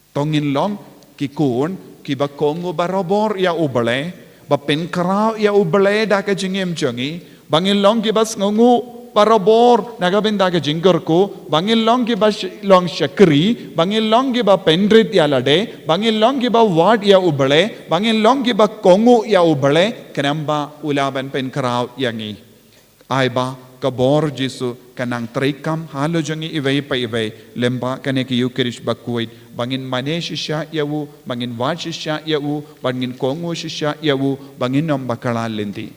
To ngin long ki khun kiba kohnguh barabor ïa U Blei, ba pynkhraw ïa U Blei da ka jingim jong ngi, ba ngin long kiba sngewnguh barabor na ka bynta ka jingkyrkhu, ba ngin long kiba sh-, long shakri, ba ngin long kiba pynrit ïa lade, ba ngin long kiba wad ïa U Blei, ba ngin long kiba kohnguh ïa U Blei, khnang ba u lah ban pynkhraw ïa ngi. Ai ba ka bor Jisu kan nang treikam halor jong ngi iwei pa iwei, lyngba kane ka Eucharist bakhuid, ba ngin mane shisha ïa u, ba ngin wad shisha ïa u, ba ngin kohnguh shisha ïa u, ba ngin ym bakla lynti.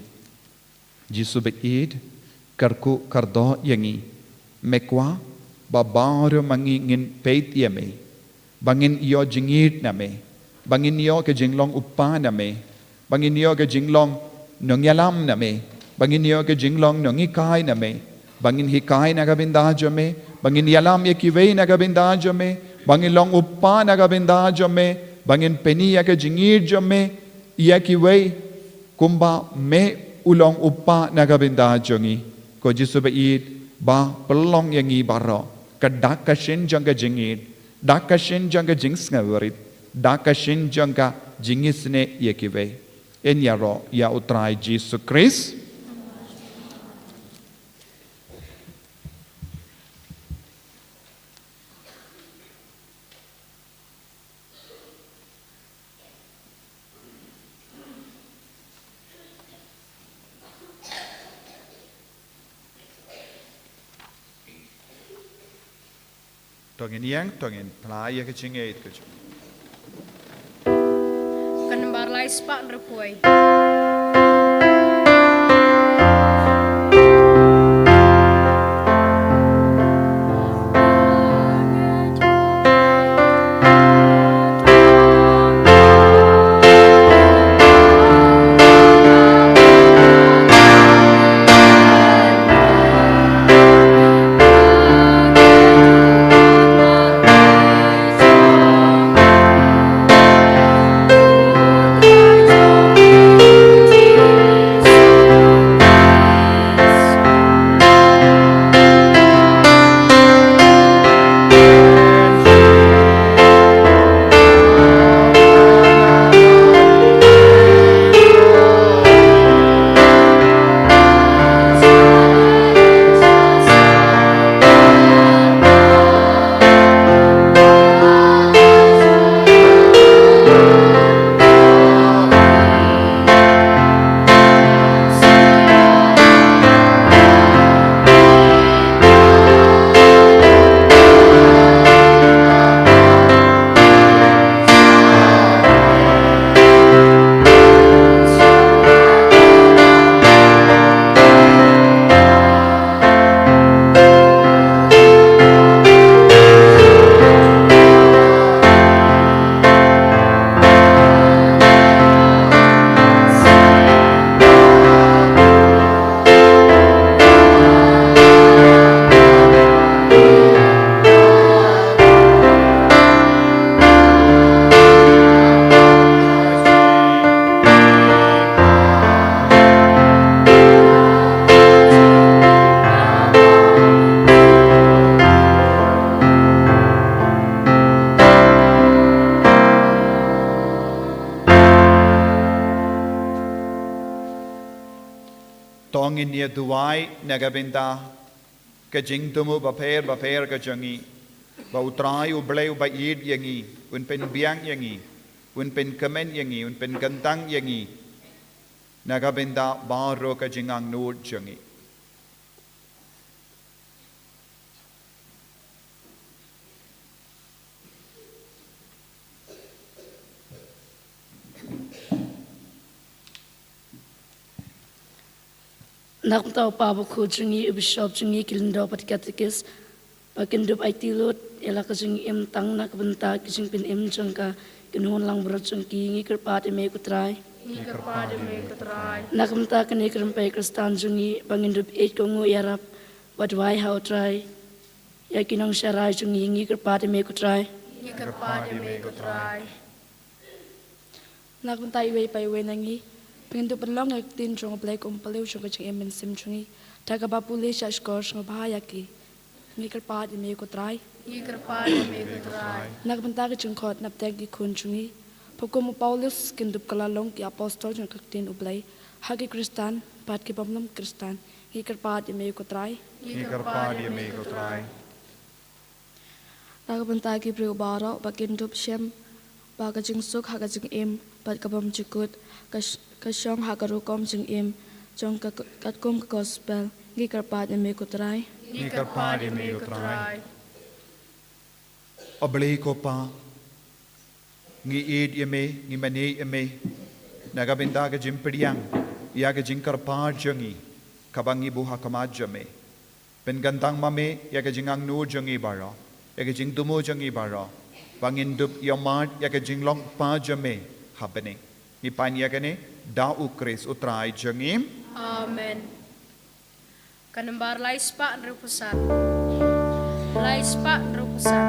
Jisu ba ïeit, kyrkhu kyrdoh ïa ngi. Me kwah ba baroh ma ngi ngin peit ïa me, ba ngin ïoh jingïeid na me, Ba ngin ïoh ka jinglong u kpa na me. Ba ngin ïoh ka jinglong nongïalam na me. Ba ngin ïoh ka jinglong nonghikai na me. Ba ngin hikai na ka bynta jong me. Ba ngin ïalam ïa kiwei na ka bynta jong me. Ba ngin long u kpa na ka bynta jong me. Ba ngin pyni ïa ka jingïeit jong me ïa kiwei, kumba me u long u kpa na ka bynta jong ngi. Ko Jisu ba ïeit, ba pynlong ïa ngi baroh, ka dak ka shin jong ka jingïeit, dak ka shin jong ka jingsngewrit, dak ka shin jong ka jingisynei ïa kiwei. Yn ïaroh ïa U Trai Jisu Khrist. To ngin ïeng, to ngin plie ïa ka jingïeit ka jong. Ka nambar lai spah hynriewphew. To ngin ïa duwai na ka bynta ka jingthmu bapher bapher ka jong ngi, ba U Trai U Blei uba ïeit ïa ngi un pynbiang ïa ngi, un pynkmen ïa ngi, un pynkyntang ïa ngi na ka bynta baroh ka jingangnud jong ngi. Na ka bynta u Papa Bakhuid jong ngi, u Bishop jong ngi, ki Lyngdoh bad ki Katekist, ba kin dup aiti lut ïa la ka jingim tang na ka bynta ka jingpynim jong ka kynhun langbrot jong ki. Ngi kyrpad ïa me ko Trai. Ngi kyrpad ïa me ko Trai. Na ka bynta kane ka rympei Khristan jong ngi, ba ngin dup ïeit kohnguh ïarap bad duwai ha u Trai ïa ki nongsharai jong ngi. Ngi kyrpad ïa me ko Trai. Ngi kyrpad ïa me ko Trai. Na ka bynta iwei pa iwei na ngi, ba ngin dup pynlong ïa ka ktien jong U Blei kum u phylliew jong ka jingim mynsiem jong ngi. Da kaba pule sha shkor, sngewbha ïa ki. Ngi kyrpad ïa me ko Trai. Ngi kyrpad ïa me ko Trai. Na ka bynta ka jingkhot napdeng ki khun jong ngi, ba kum u Paulus kin dup kylla long ki apostol jong ka ktien U Blei ha ki Khristan bad ki bym long Khristan. Ngi kyrpad ïa me ko Trai. Ngi kyrpad ïa me ko Trai. Na ka bynta ki briew baroh, ba kin dup shem ba ka jingsuk ha ka jingim bad ka bymjukut ka sh-, ka shong ha ka rukom jingim jong ka, katkum ka gospel. Ngi kyrpad ïa me ko Trai. Ngi kyrpad ïa me ko Trai. A Blei ko Pa, ngi ïeit ïa me, ngi mane ïa me na ka bynta ka jingpdiang ïa ka jingkyrpad jong ngi kaba ngi buh ha khmat jong me. Pynkyntang ma me ïa ka jingangnud jong ngi baroh, ïa ka jingthmu jong ngi baroh. ba ngin dup ïa mad ïa ka jinglong kpa jong me ha bneng. Ngi pan ïa kane da U Khrist U Trai jong ngi. Amen. Ka nambar lai spah hynriewphew san. Lai spah hynriewphew san.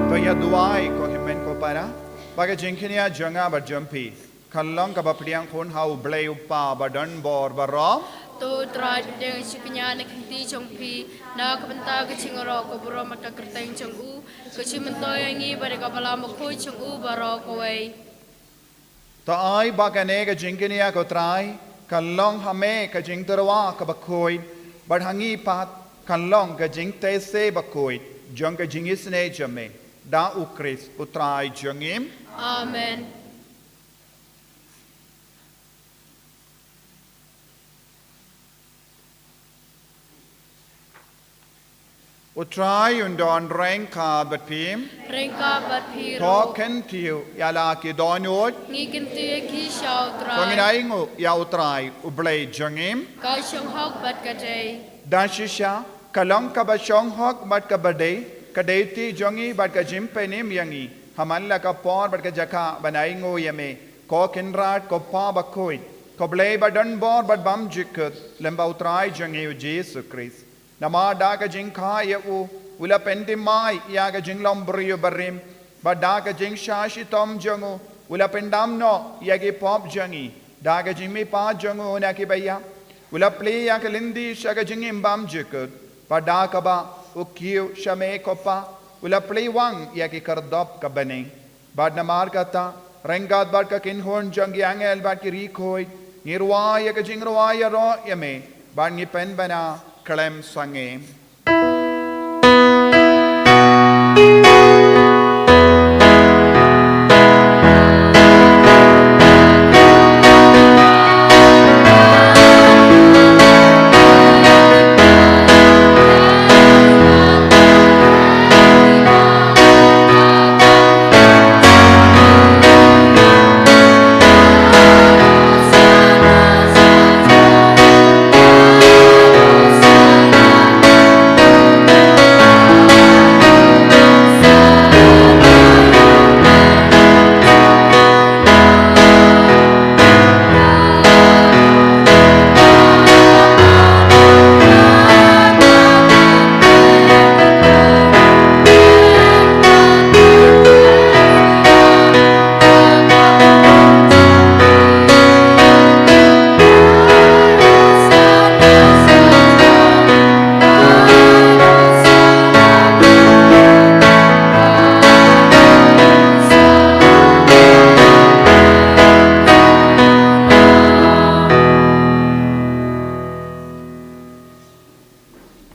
To ïa duwai ko hynmen ko para, ba ka jingkñia jong nga bad jong phi kan long kaba pdiang khun ha U Blei U Kpa badonbor baroh. To Trai, pdiang shi kñia na ka kti jong phi, na ka bynta ka jingïaroh ka burom bad ka kyrteng jong u, ka jingmyntoi ïa ngi bad ïa ka Balang Bakhuid jong u baroh kawei. To ai ba kane ka jingkñia ko Trai kan long ha me ka jingtyrwa kaba khuid, bad ha ngi pat kan long ka jingtei se bakhuid jong ka jingisynei jong me, da U Khrist U Trai jong ngi. Amen. U Trai un don ryngkat bad phi. Ryngkat bad phi ruh. To kyntiew ïa la ki dohnud. Ngi kyntiew ïa ki sha U Trai. To ngin ainguh ïa U Trai U Blei jong ngi. Ka shong hok bad ka dei. Da shisha ka long kaba shong hok bad kaba dei, ka dei ti jong ngi bad ka jingpynim ïa ngi, ha man la ka por bad ka jaka ban ainguh ïa me, ko Kynrad, ko Pa Bakhuid, ko Blei badonbor bad bymjukut, lem bad U Trai jong ngi U Jisu Khrist. Namar da ka jingkha ïa u, u la pynthymmai ïa ka jinglong briew barim, bad da ka jingshah shitom jong u, u la pyndam noh ïa ki pop jong ngi. Da ka jingmihpat jong u na ki baïap, u la plie ïa ka lynti sha ka jingim bymjukut, bad da kaba u kiew sha me ko Pa, u la plie wang ïa ki khyrdop ka bneng. Bad namar kata, ryngkat bad ka kynhun jong ki angel bad ki riewkhuid, ngi rwai ïa ka jingrwai ïaroh ïa me, bad ngi pynbna khlem sangeh.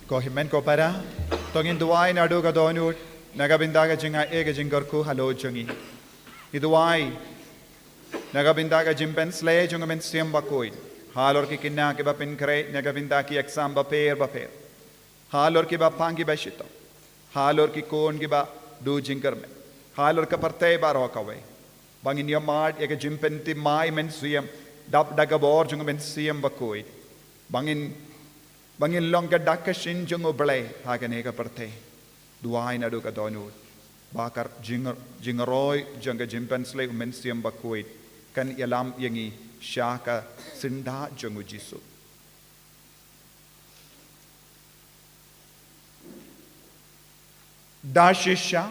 Ko hynmen ko para, to ngin duwai naduh ka dohnud, na ka bynta ka jingai, ka jingkyrkhu halor jong ngi. Ngi duwai na ka bynta ka jingpynsleh jong ka Mynsiem Bakhuid halor ki khynnah kiba pynkhreh na ka bynta ki exam bapher bapher, halor kiba pang kiba shitom, halor ki khun kiba duh jingkyrmen, halor ka pyrthei baroh kawei. Ba ngin ïohmad ïa ka jingpynthymmai mynsiem dap da ka bor jong ka Mynsiem Bakhuid. Ba ngin, ba ngin long ka dak ka shin jong U Blei ha kane ka pyrthei. Duwai naduh ka dohnud ba ka jing, jingroi jong ka jingpynsleh U Mynsiem Bakhuid kan ïalam ïa ngi sha ka syndah jong U Jisu. Da shisha,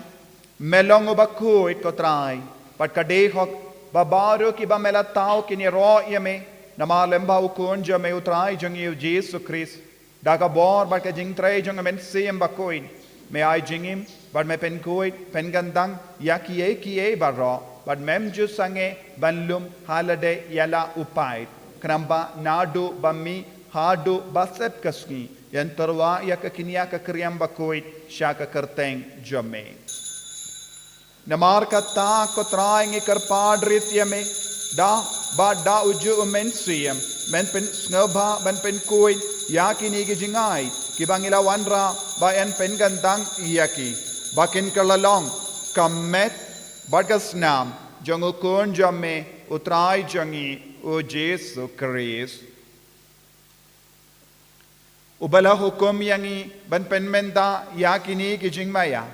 me long U Bakhuid, ko Trai, bad ka dei hok ba baroh kiba me la thaw kin ïaroh ïa me namar lem bad U Khun jong me, U Trai jong ngi U Jisu Khrist. Da ka bor bad ka jingtrei jong ka Mynsiem Bakhuid, me ai jingim bad me pynkhuid pynkyndang ïa kiei kiei baroh, bad mem ju sangeh ban lum ha lade ïa la u paid, khnang ba naduh ba mih haduh ba sep ka sngi, yn tyrwa ïa ka kñia ka kriam bakhuid sha ka kyrteng jong me. Namar kata, ko Trai, ngi kyrpad riewspah ïa me, da, bad da uju U Mynsiem, men pynsngewbha ban pynkhuid ïa kine ki jingai kiba ngi la wanrah, ba yn pynkyndang ïa ki, ba kin kylla long ka met bad ka snam jong U Khun jong me, U Trai jong ngi U Jisu Khrist. Uba la hukum ïa ngi ban pynmynta ïa kine ki jingmaïa.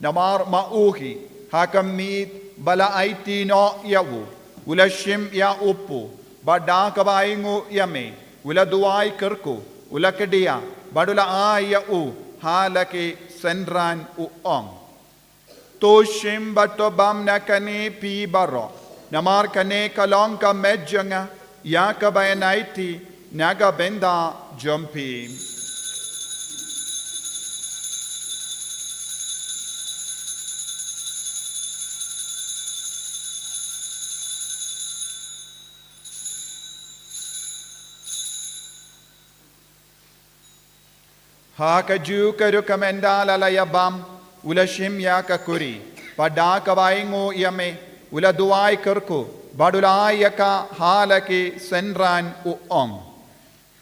Namar ma u hi, ha ka miet ba la aiti noh ïa u, u la shim ïa u paw, bad da kaba ainguh ïa me, u la duwai kyrkhu, u la kdiah, bad u la ai ïa u ha la ki synran, u ong: To shim bad to bam na kane phi baroh, namar kane ka long ka met jong nga, ïa kaba yn aiti na ka bynta jong phi. Ha kajuh ka rukom ynda la la ïa bam, u la shim ïa ka kuri, bad da kaba ainguh ïa me, u la duwai kyrkhu, bad u la ai ïa ka ha la ki synran, u ong: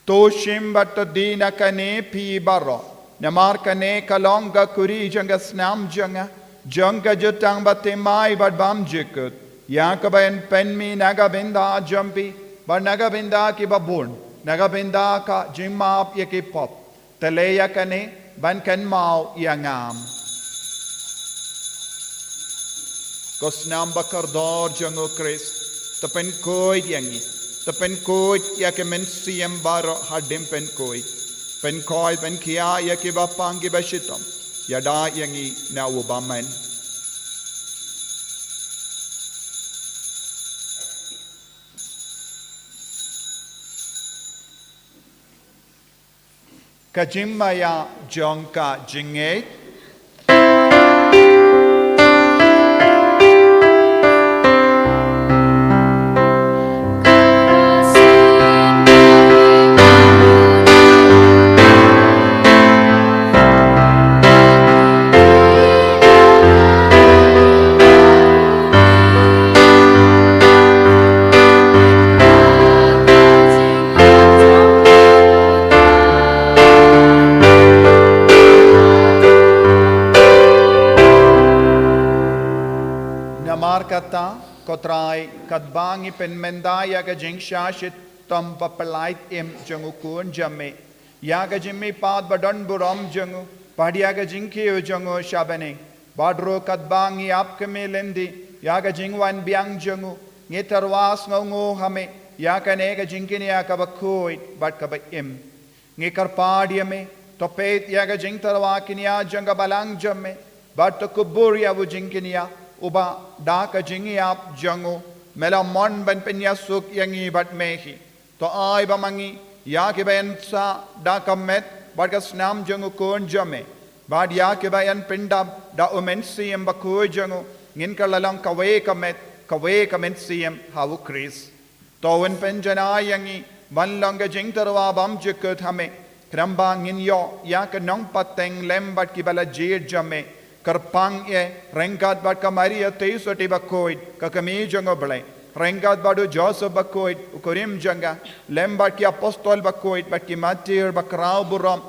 To shim bad to die na kane phi baroh, namar kane ka long ka kuri jong ka snam jong nga, jong ka jutang bathymmai bad bymjukut, ïa kaba yn pynmih na ka bynta jong phi bad na ka bynta kiba bun, na ka bynta ka jingmap ïa ki pop. Te leh ïa kane ban kynmaw ïa nga. Ko snam bakordor jong U Khrist, to pynkhuid ïa ngi, to pynkhuid ïa ki mynsiem baroh hadien pynkhuid, pynkhuid pynkhia ïa kiba pang kiba shitom, ïada ïa ngi na u bymman. Ka jingmaïa jong ka jingngeit. Namar kata, ko Trai, katba ngi pynmynta ïa ka jingshah shitom baphyllaït im jong U Khun jong me, ïa ka jingmihpat badonburom jong u, bad ïa ka jingkiew jong u sha bneng, bad ruh katba ngi ap khmih lynti ïa ka jingwan biang jong u, ngi tyrwa sngewnguh ha me ïa kane ka jingkñia kaba khuid bad kaba im. Ngi kyrpad ïa me, to peit ïa ka jingtyrwa kñia jong ka balang jong me, bad to kubur ïa u jingkñia, uba da ka jingïap jong u me la mon ban pynïasuk ïa ngi bad me hi. To ai ba ma ngi, ïa kiba yn sah da ka met bad ka snam jong U Khun jong me, bad ïa kiba yn pyndap da U Mynsiem Bakhuid jong u, ngin kylla long kawei ka met, kawei ka mynsiem ha U Khrist. To un pynjanai ïa ngi ban long ka jingtyrwa bymjukut ha me, Khnang ba ngin ïoh ïa ka nongpateng lem bad kiba la jied jong me. Kyrpang ïa, ryngkat bad ka Maria Theisotti bakhuid, ka kmie jong U Blei, ryngkat bad u Joseph bakhuid, u kurim jong ka, lem bad ki apostol bakhuid bad ki martir bakhraw burom,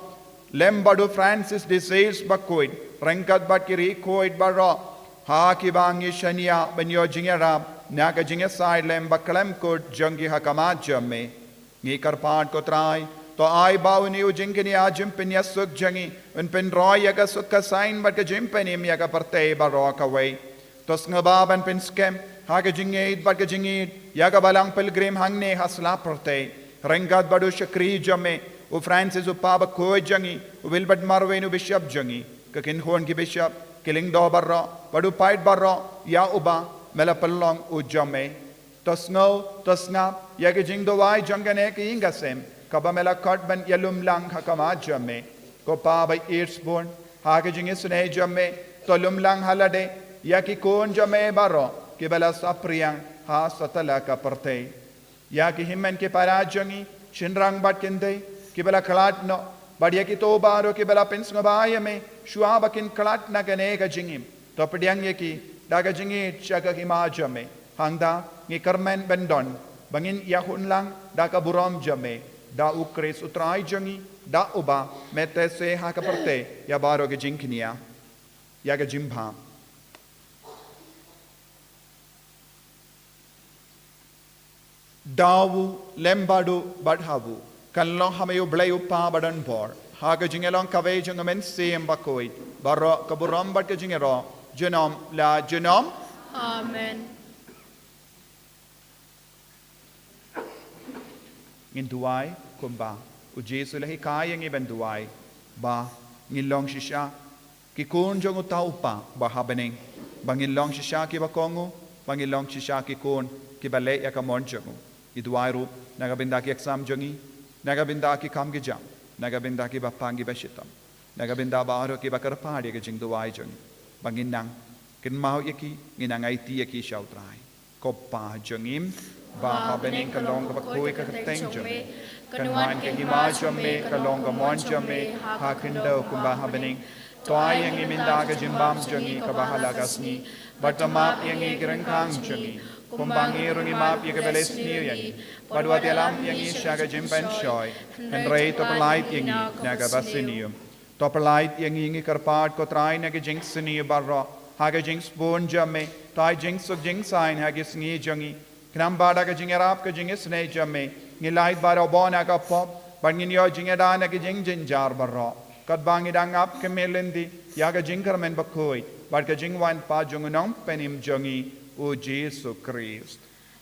lem bad u Francis de Sales bakhuid, ryngkat bad ki riewkhuid baroh, ha kiba ngi shaniah ban ïoh jingïarap na ka jingïasaid lem bakhlem kut jong ki ha khmat jong me. Ngi kyrpad, ko Trai, to ai ba une u jingkñia jingpynïasuk jong ngi un pynroi ïa ka suk ka saiñ bad ka jingpynim ïa ka pyrthei baroh kawei. To sngewbha ban pynskhem ha ka jingïeit bad ka jingïeit ïa ka Balang Pilgrim hangne ha sla pyrthei, ryngkat bad u shakri jong me u Francis, u Papa bakhuid jong ngi, u Wilbert Marwein, u Bishop jong ngi, ka kynhun ki Bishop, ki lyngdoh baroh bad u paid baroh ïa uba me la pynlong u jong me. To sngew, to sngap ïa ka jingduwai jong kane ka ïing ka sem kaba me la khot ban ïalumlang ha khmat jong me. Ko Pa ba ïeit sbun, ha ka jingisynei jong me, to lumlang ha lade ïa ki khun jong me baroh kiba la saphriang ha satlak ka pyrthei. Ïa ki hynmen ki para jong ngi, shynrang bad kynthei kiba la khlad noh, bad ïa kito baroh kiba la pynsngewbha ïa me shuwa ba kin khlad na kane ka jingim. To pdiang ïa ki da ka jingïeit sha ka hima jong me. Hangta ngi kyrmen ban don ba ngin ïahun lang da ka burom jong me, da U Khrist U Trai jong ngi, da uba me teh se ha ka pyrthei ïa baroh ka jingkñia. Ïa ka jingbha. Da u, lem bad u, bad ha u, kan long ha me U Blei U Kpa badonbor, ha ka jingïalong kawei jong U Mynsiem Bakhuid, baroh ka burom bad ka jingïaroh junom la junom. Amen. Ngin duwai kumba U Jisu u la hikai ïa ngi ban duwai, ba ngin long shisha ki khun jong uta U Kpa uba ha bneng, ba ngin long shisha kiba kohnguh, ba ngin long shisha ki khun kiba leh ïa ka mon jong u. Ngi duwai ruh na ka bynta ki exam jong ngi, na ka bynta ki kam ki jam, na ka bynta kiba pang kiba shitom, na ka bynta baroh kiba kyrpad ïa ka jingduwai jong ngi, ba ngin nang kynmaw ïa ki, ngin nang aiti ïa ki sha U Trai. Ko Pa jong ngi uba ha bneng, ka long kaba khuid ka kyrteng jong me. Kan wan ka hima jong me, ka long ka mon jong me ha khyndew kumba ha bneng. To ai ïa ngi mynta ka jingbam jong ngi kaba ha la ka sngi. Bad to map ïa ngi ki ryngkang jong ngi, kumba ngi ruh ngi map ïa kiba leh sniew ïa ngi. Bad wat ïalam ïa ngi sha ka jingpynshoi, hynrei to pyllait ïa ngi na kaba sniew. To pyllait ïa ngi, ngi kyrpad ko Trai, na ki jingsniew baroh ha ka jingsbun jong me. To ai jingsuk jingsaiñ ha ki sngi jong ngi, khnang ba da ka jingïarap ka jingisynei jong me ngin lait barabor na ka pop, bad ngin ïoh jingïada na ki jingjynjar baroh, katba ngi dang ap khmih lynti ïa ka jingkyrmen bakhuid bad ka jingwan pat jong U Nongpynim jong ngi, U Jisu Khrist.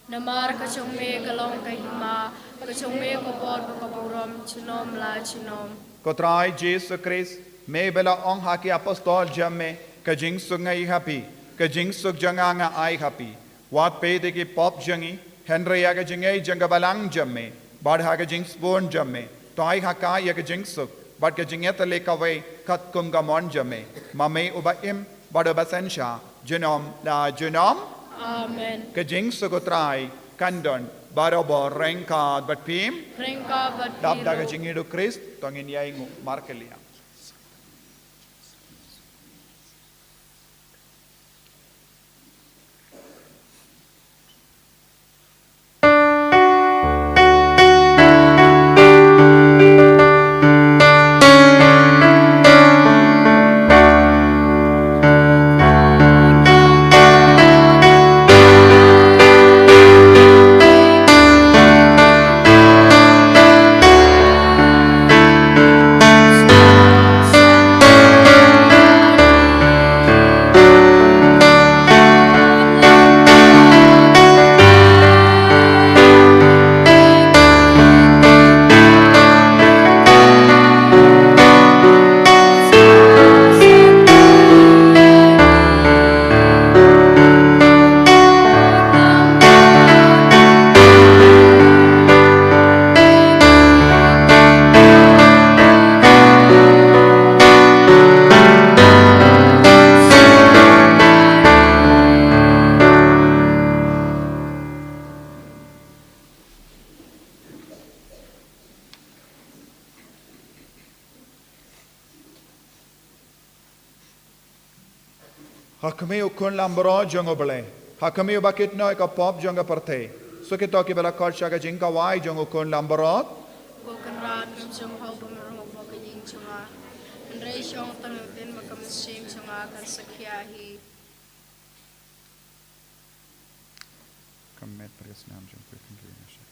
Namar ka jong me ka long ka hima, ka jong me ka bor bad ka burom junom la junom. Ko Trai Jisu Khrist, me ba la ong ha ki apostol jong me, ka jingsuk nga ai ha phi, ka jingsuk jong nga nga ai ha phi. Wat peit ïa ki pop jong ngi, hynrei ïa ka jingngeit jong ka Balang jong me, bad ha ka jingsbun jong me to ai ha ka ïa ka jingsuk bad ka jingïatylli kawei katkum ka mon jong me, ma me uba im bad uba synshar junom la junom. Amen. Ka jingsuk U Trai kan don barabor ryngkat bad phi. Ryngkat bad phi. Dap da ka jingïeit U Khrist to ngin ïainguh markylliang. Ha khmih u Khun Langbrot jong U Blei, ha khmih uba kit noh ïa ka pop jong ka pyrthei. Sa kito kiba la khot sha ka jingkawei jong u Khun Langbrot. Ko Kynrad, ngam shym hap ban rung ha ka ïing jong nga. Hynrei shong tang ïa u ktien ba ka mynsiem jong nga kan sa khia hi. Ka met bad ka snam jong U Blei kan ri na sha.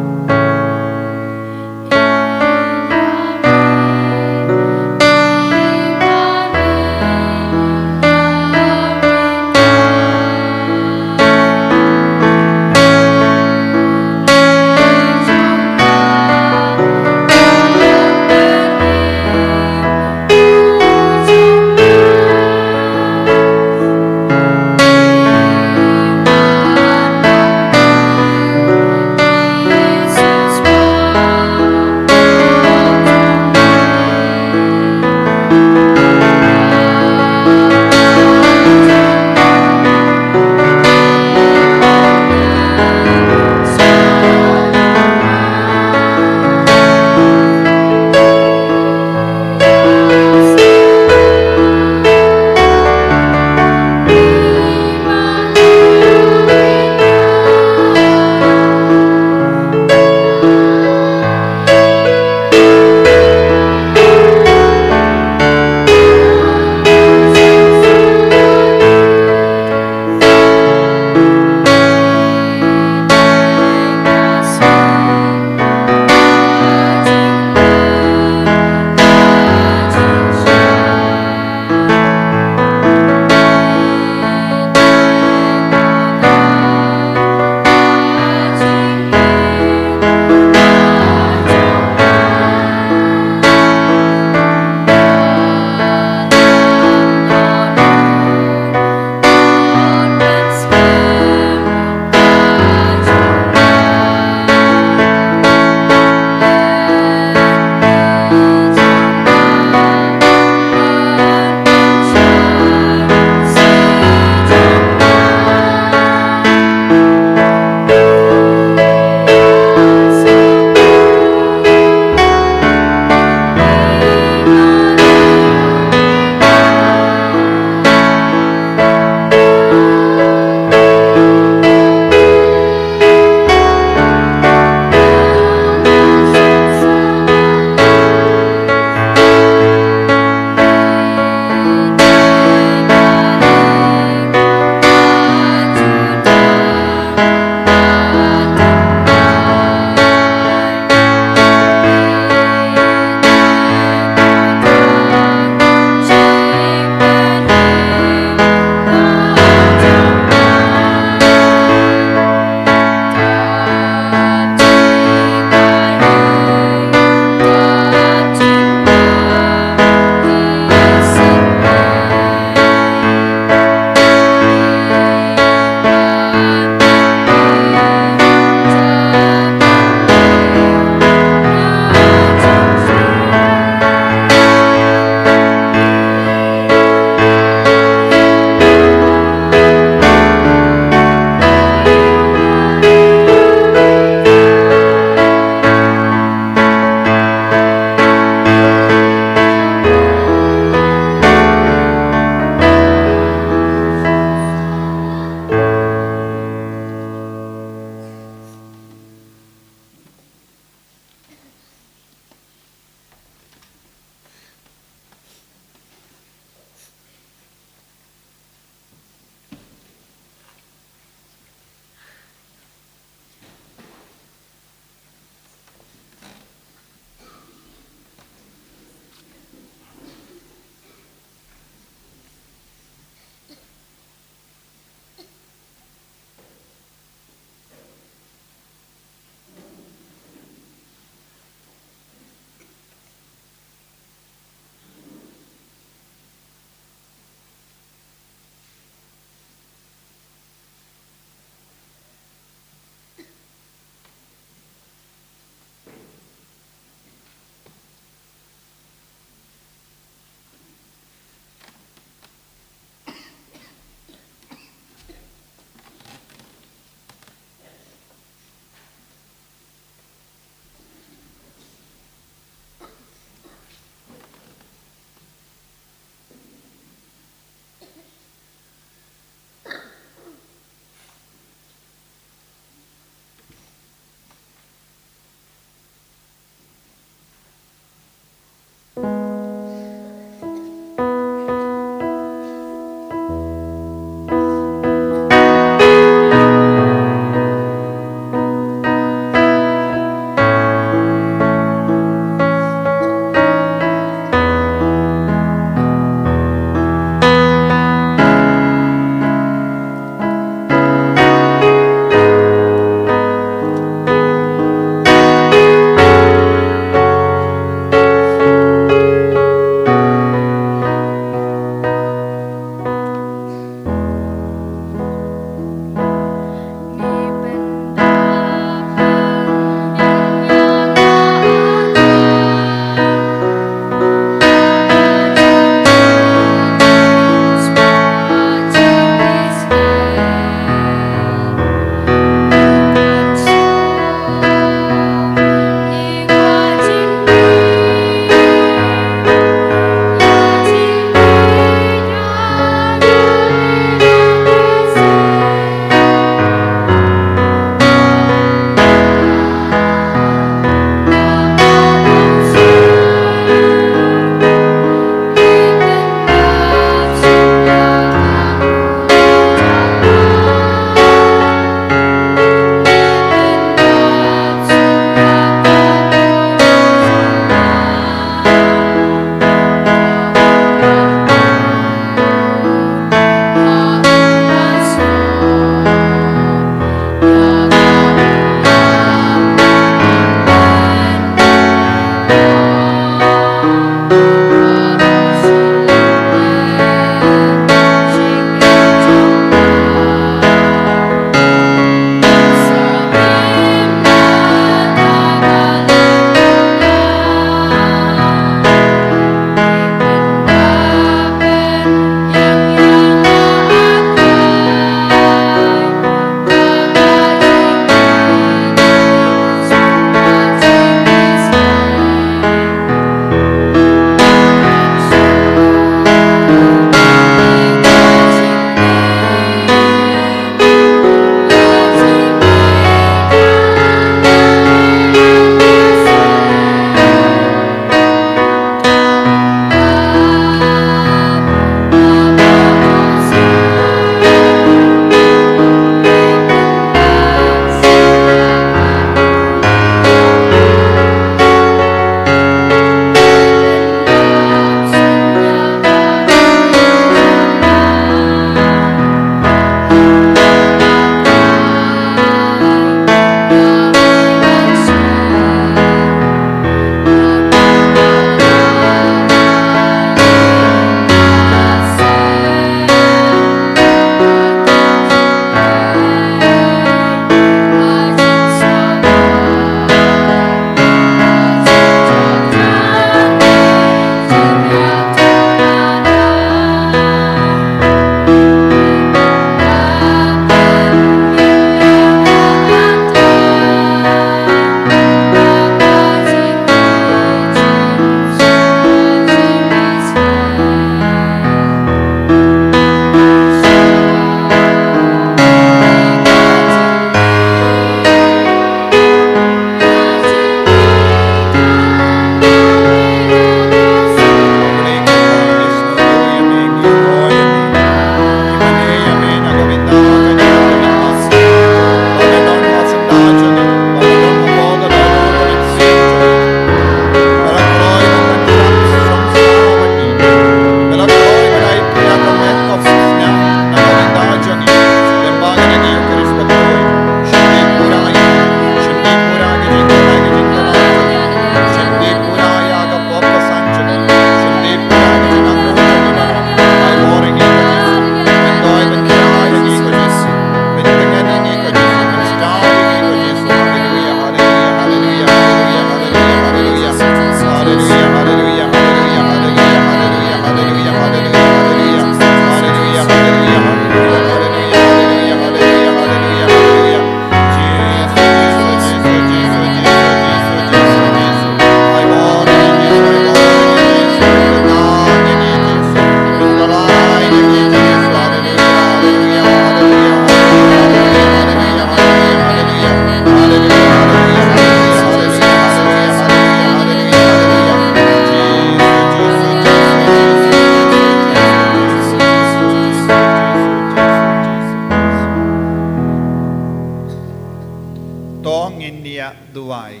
To ngin ïa duwai.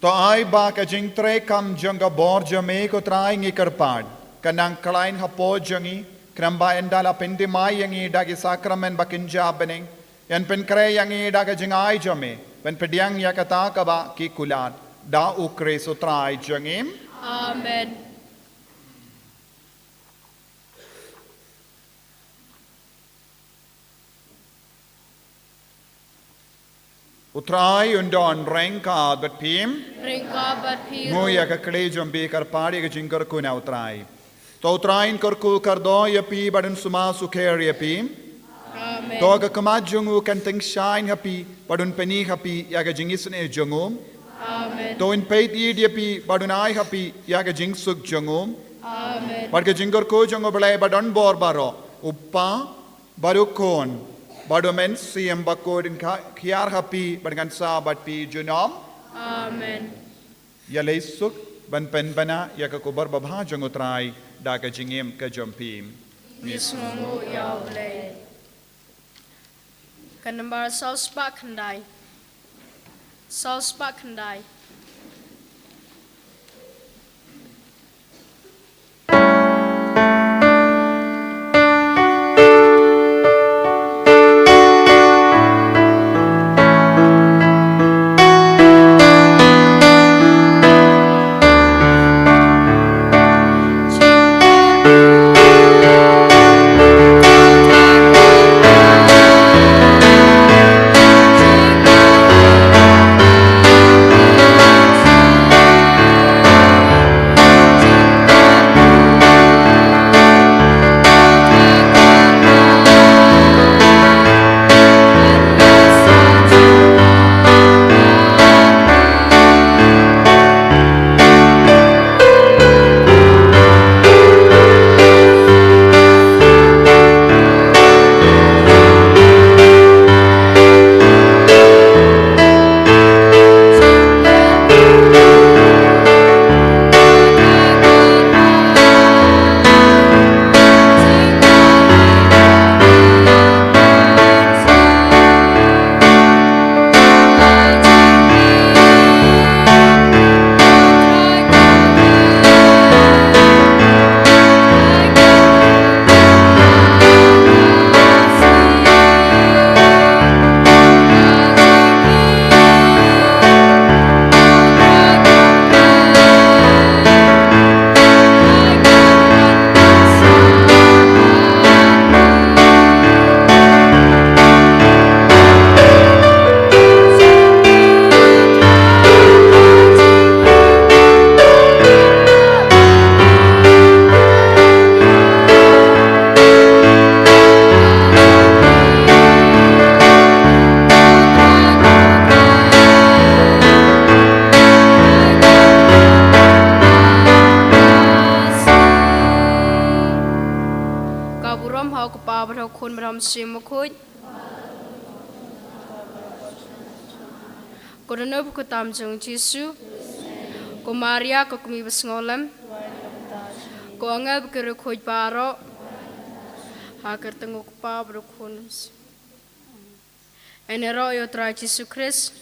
To ai ba ka jingtrei kam jong ka bor jong me, ko Trai, ngi kyrpad, kan nang khlaiñ hapoh jong ngi, khnang ba ynda la pynthymmai ïa ngi da ki sakramen ba kynja bneng, yn pynkhreh ïa ngi da ka jingai jong me, ban pdiang ïa kata kaba ki kular. Da U Khrist U Trai jong ngi. Amen. U Trai un don ryngkat bad phi. Ryngkat bad phi. Ngin ïa ka khlei jong phi, kyrpad ïa ka jingkyrkhu na U Trai. To U Trai un kyrkhu kyrdoh ïa phi bad un sumar sukher ïa phi. Amen. To ka khmat jong u kan tyngshaiñ ha phi bad un pyni ha phi ïa ka jingisynei jong u. Amen. To un peit ïa phi bad un ai ha phi ïa ka jingsuk jong u. Amen. Bad ka jingkyrkhu jong U Blei badon bor baroh, U Kpa, bad U Khun, bad U Mynsiem Bakhuid, un kha-, khiar ha phi bad un sah bad phi junom. Amen. Ïaleh suk ban pynbna ïa ka khubor babha jong U Trai da ka jingim ka jong phi. Ngi sngewnguh ïa U Blei. Ka nambar saw spah khyndai. Saw spah khyndai. Ka burom ha U Kpa bad ha U Khun bad ha U Mynsiem Bakhuid. Ko Dohnud bad ko Tam jong U Jisu. Ko Maria ka kmie basngewlem. Ko angel bad ki riewkhuid baroh. Ha ka kyrteng U Kpa bad U Khun. Yn ïaroh ïa U Trai Jisu Khrist.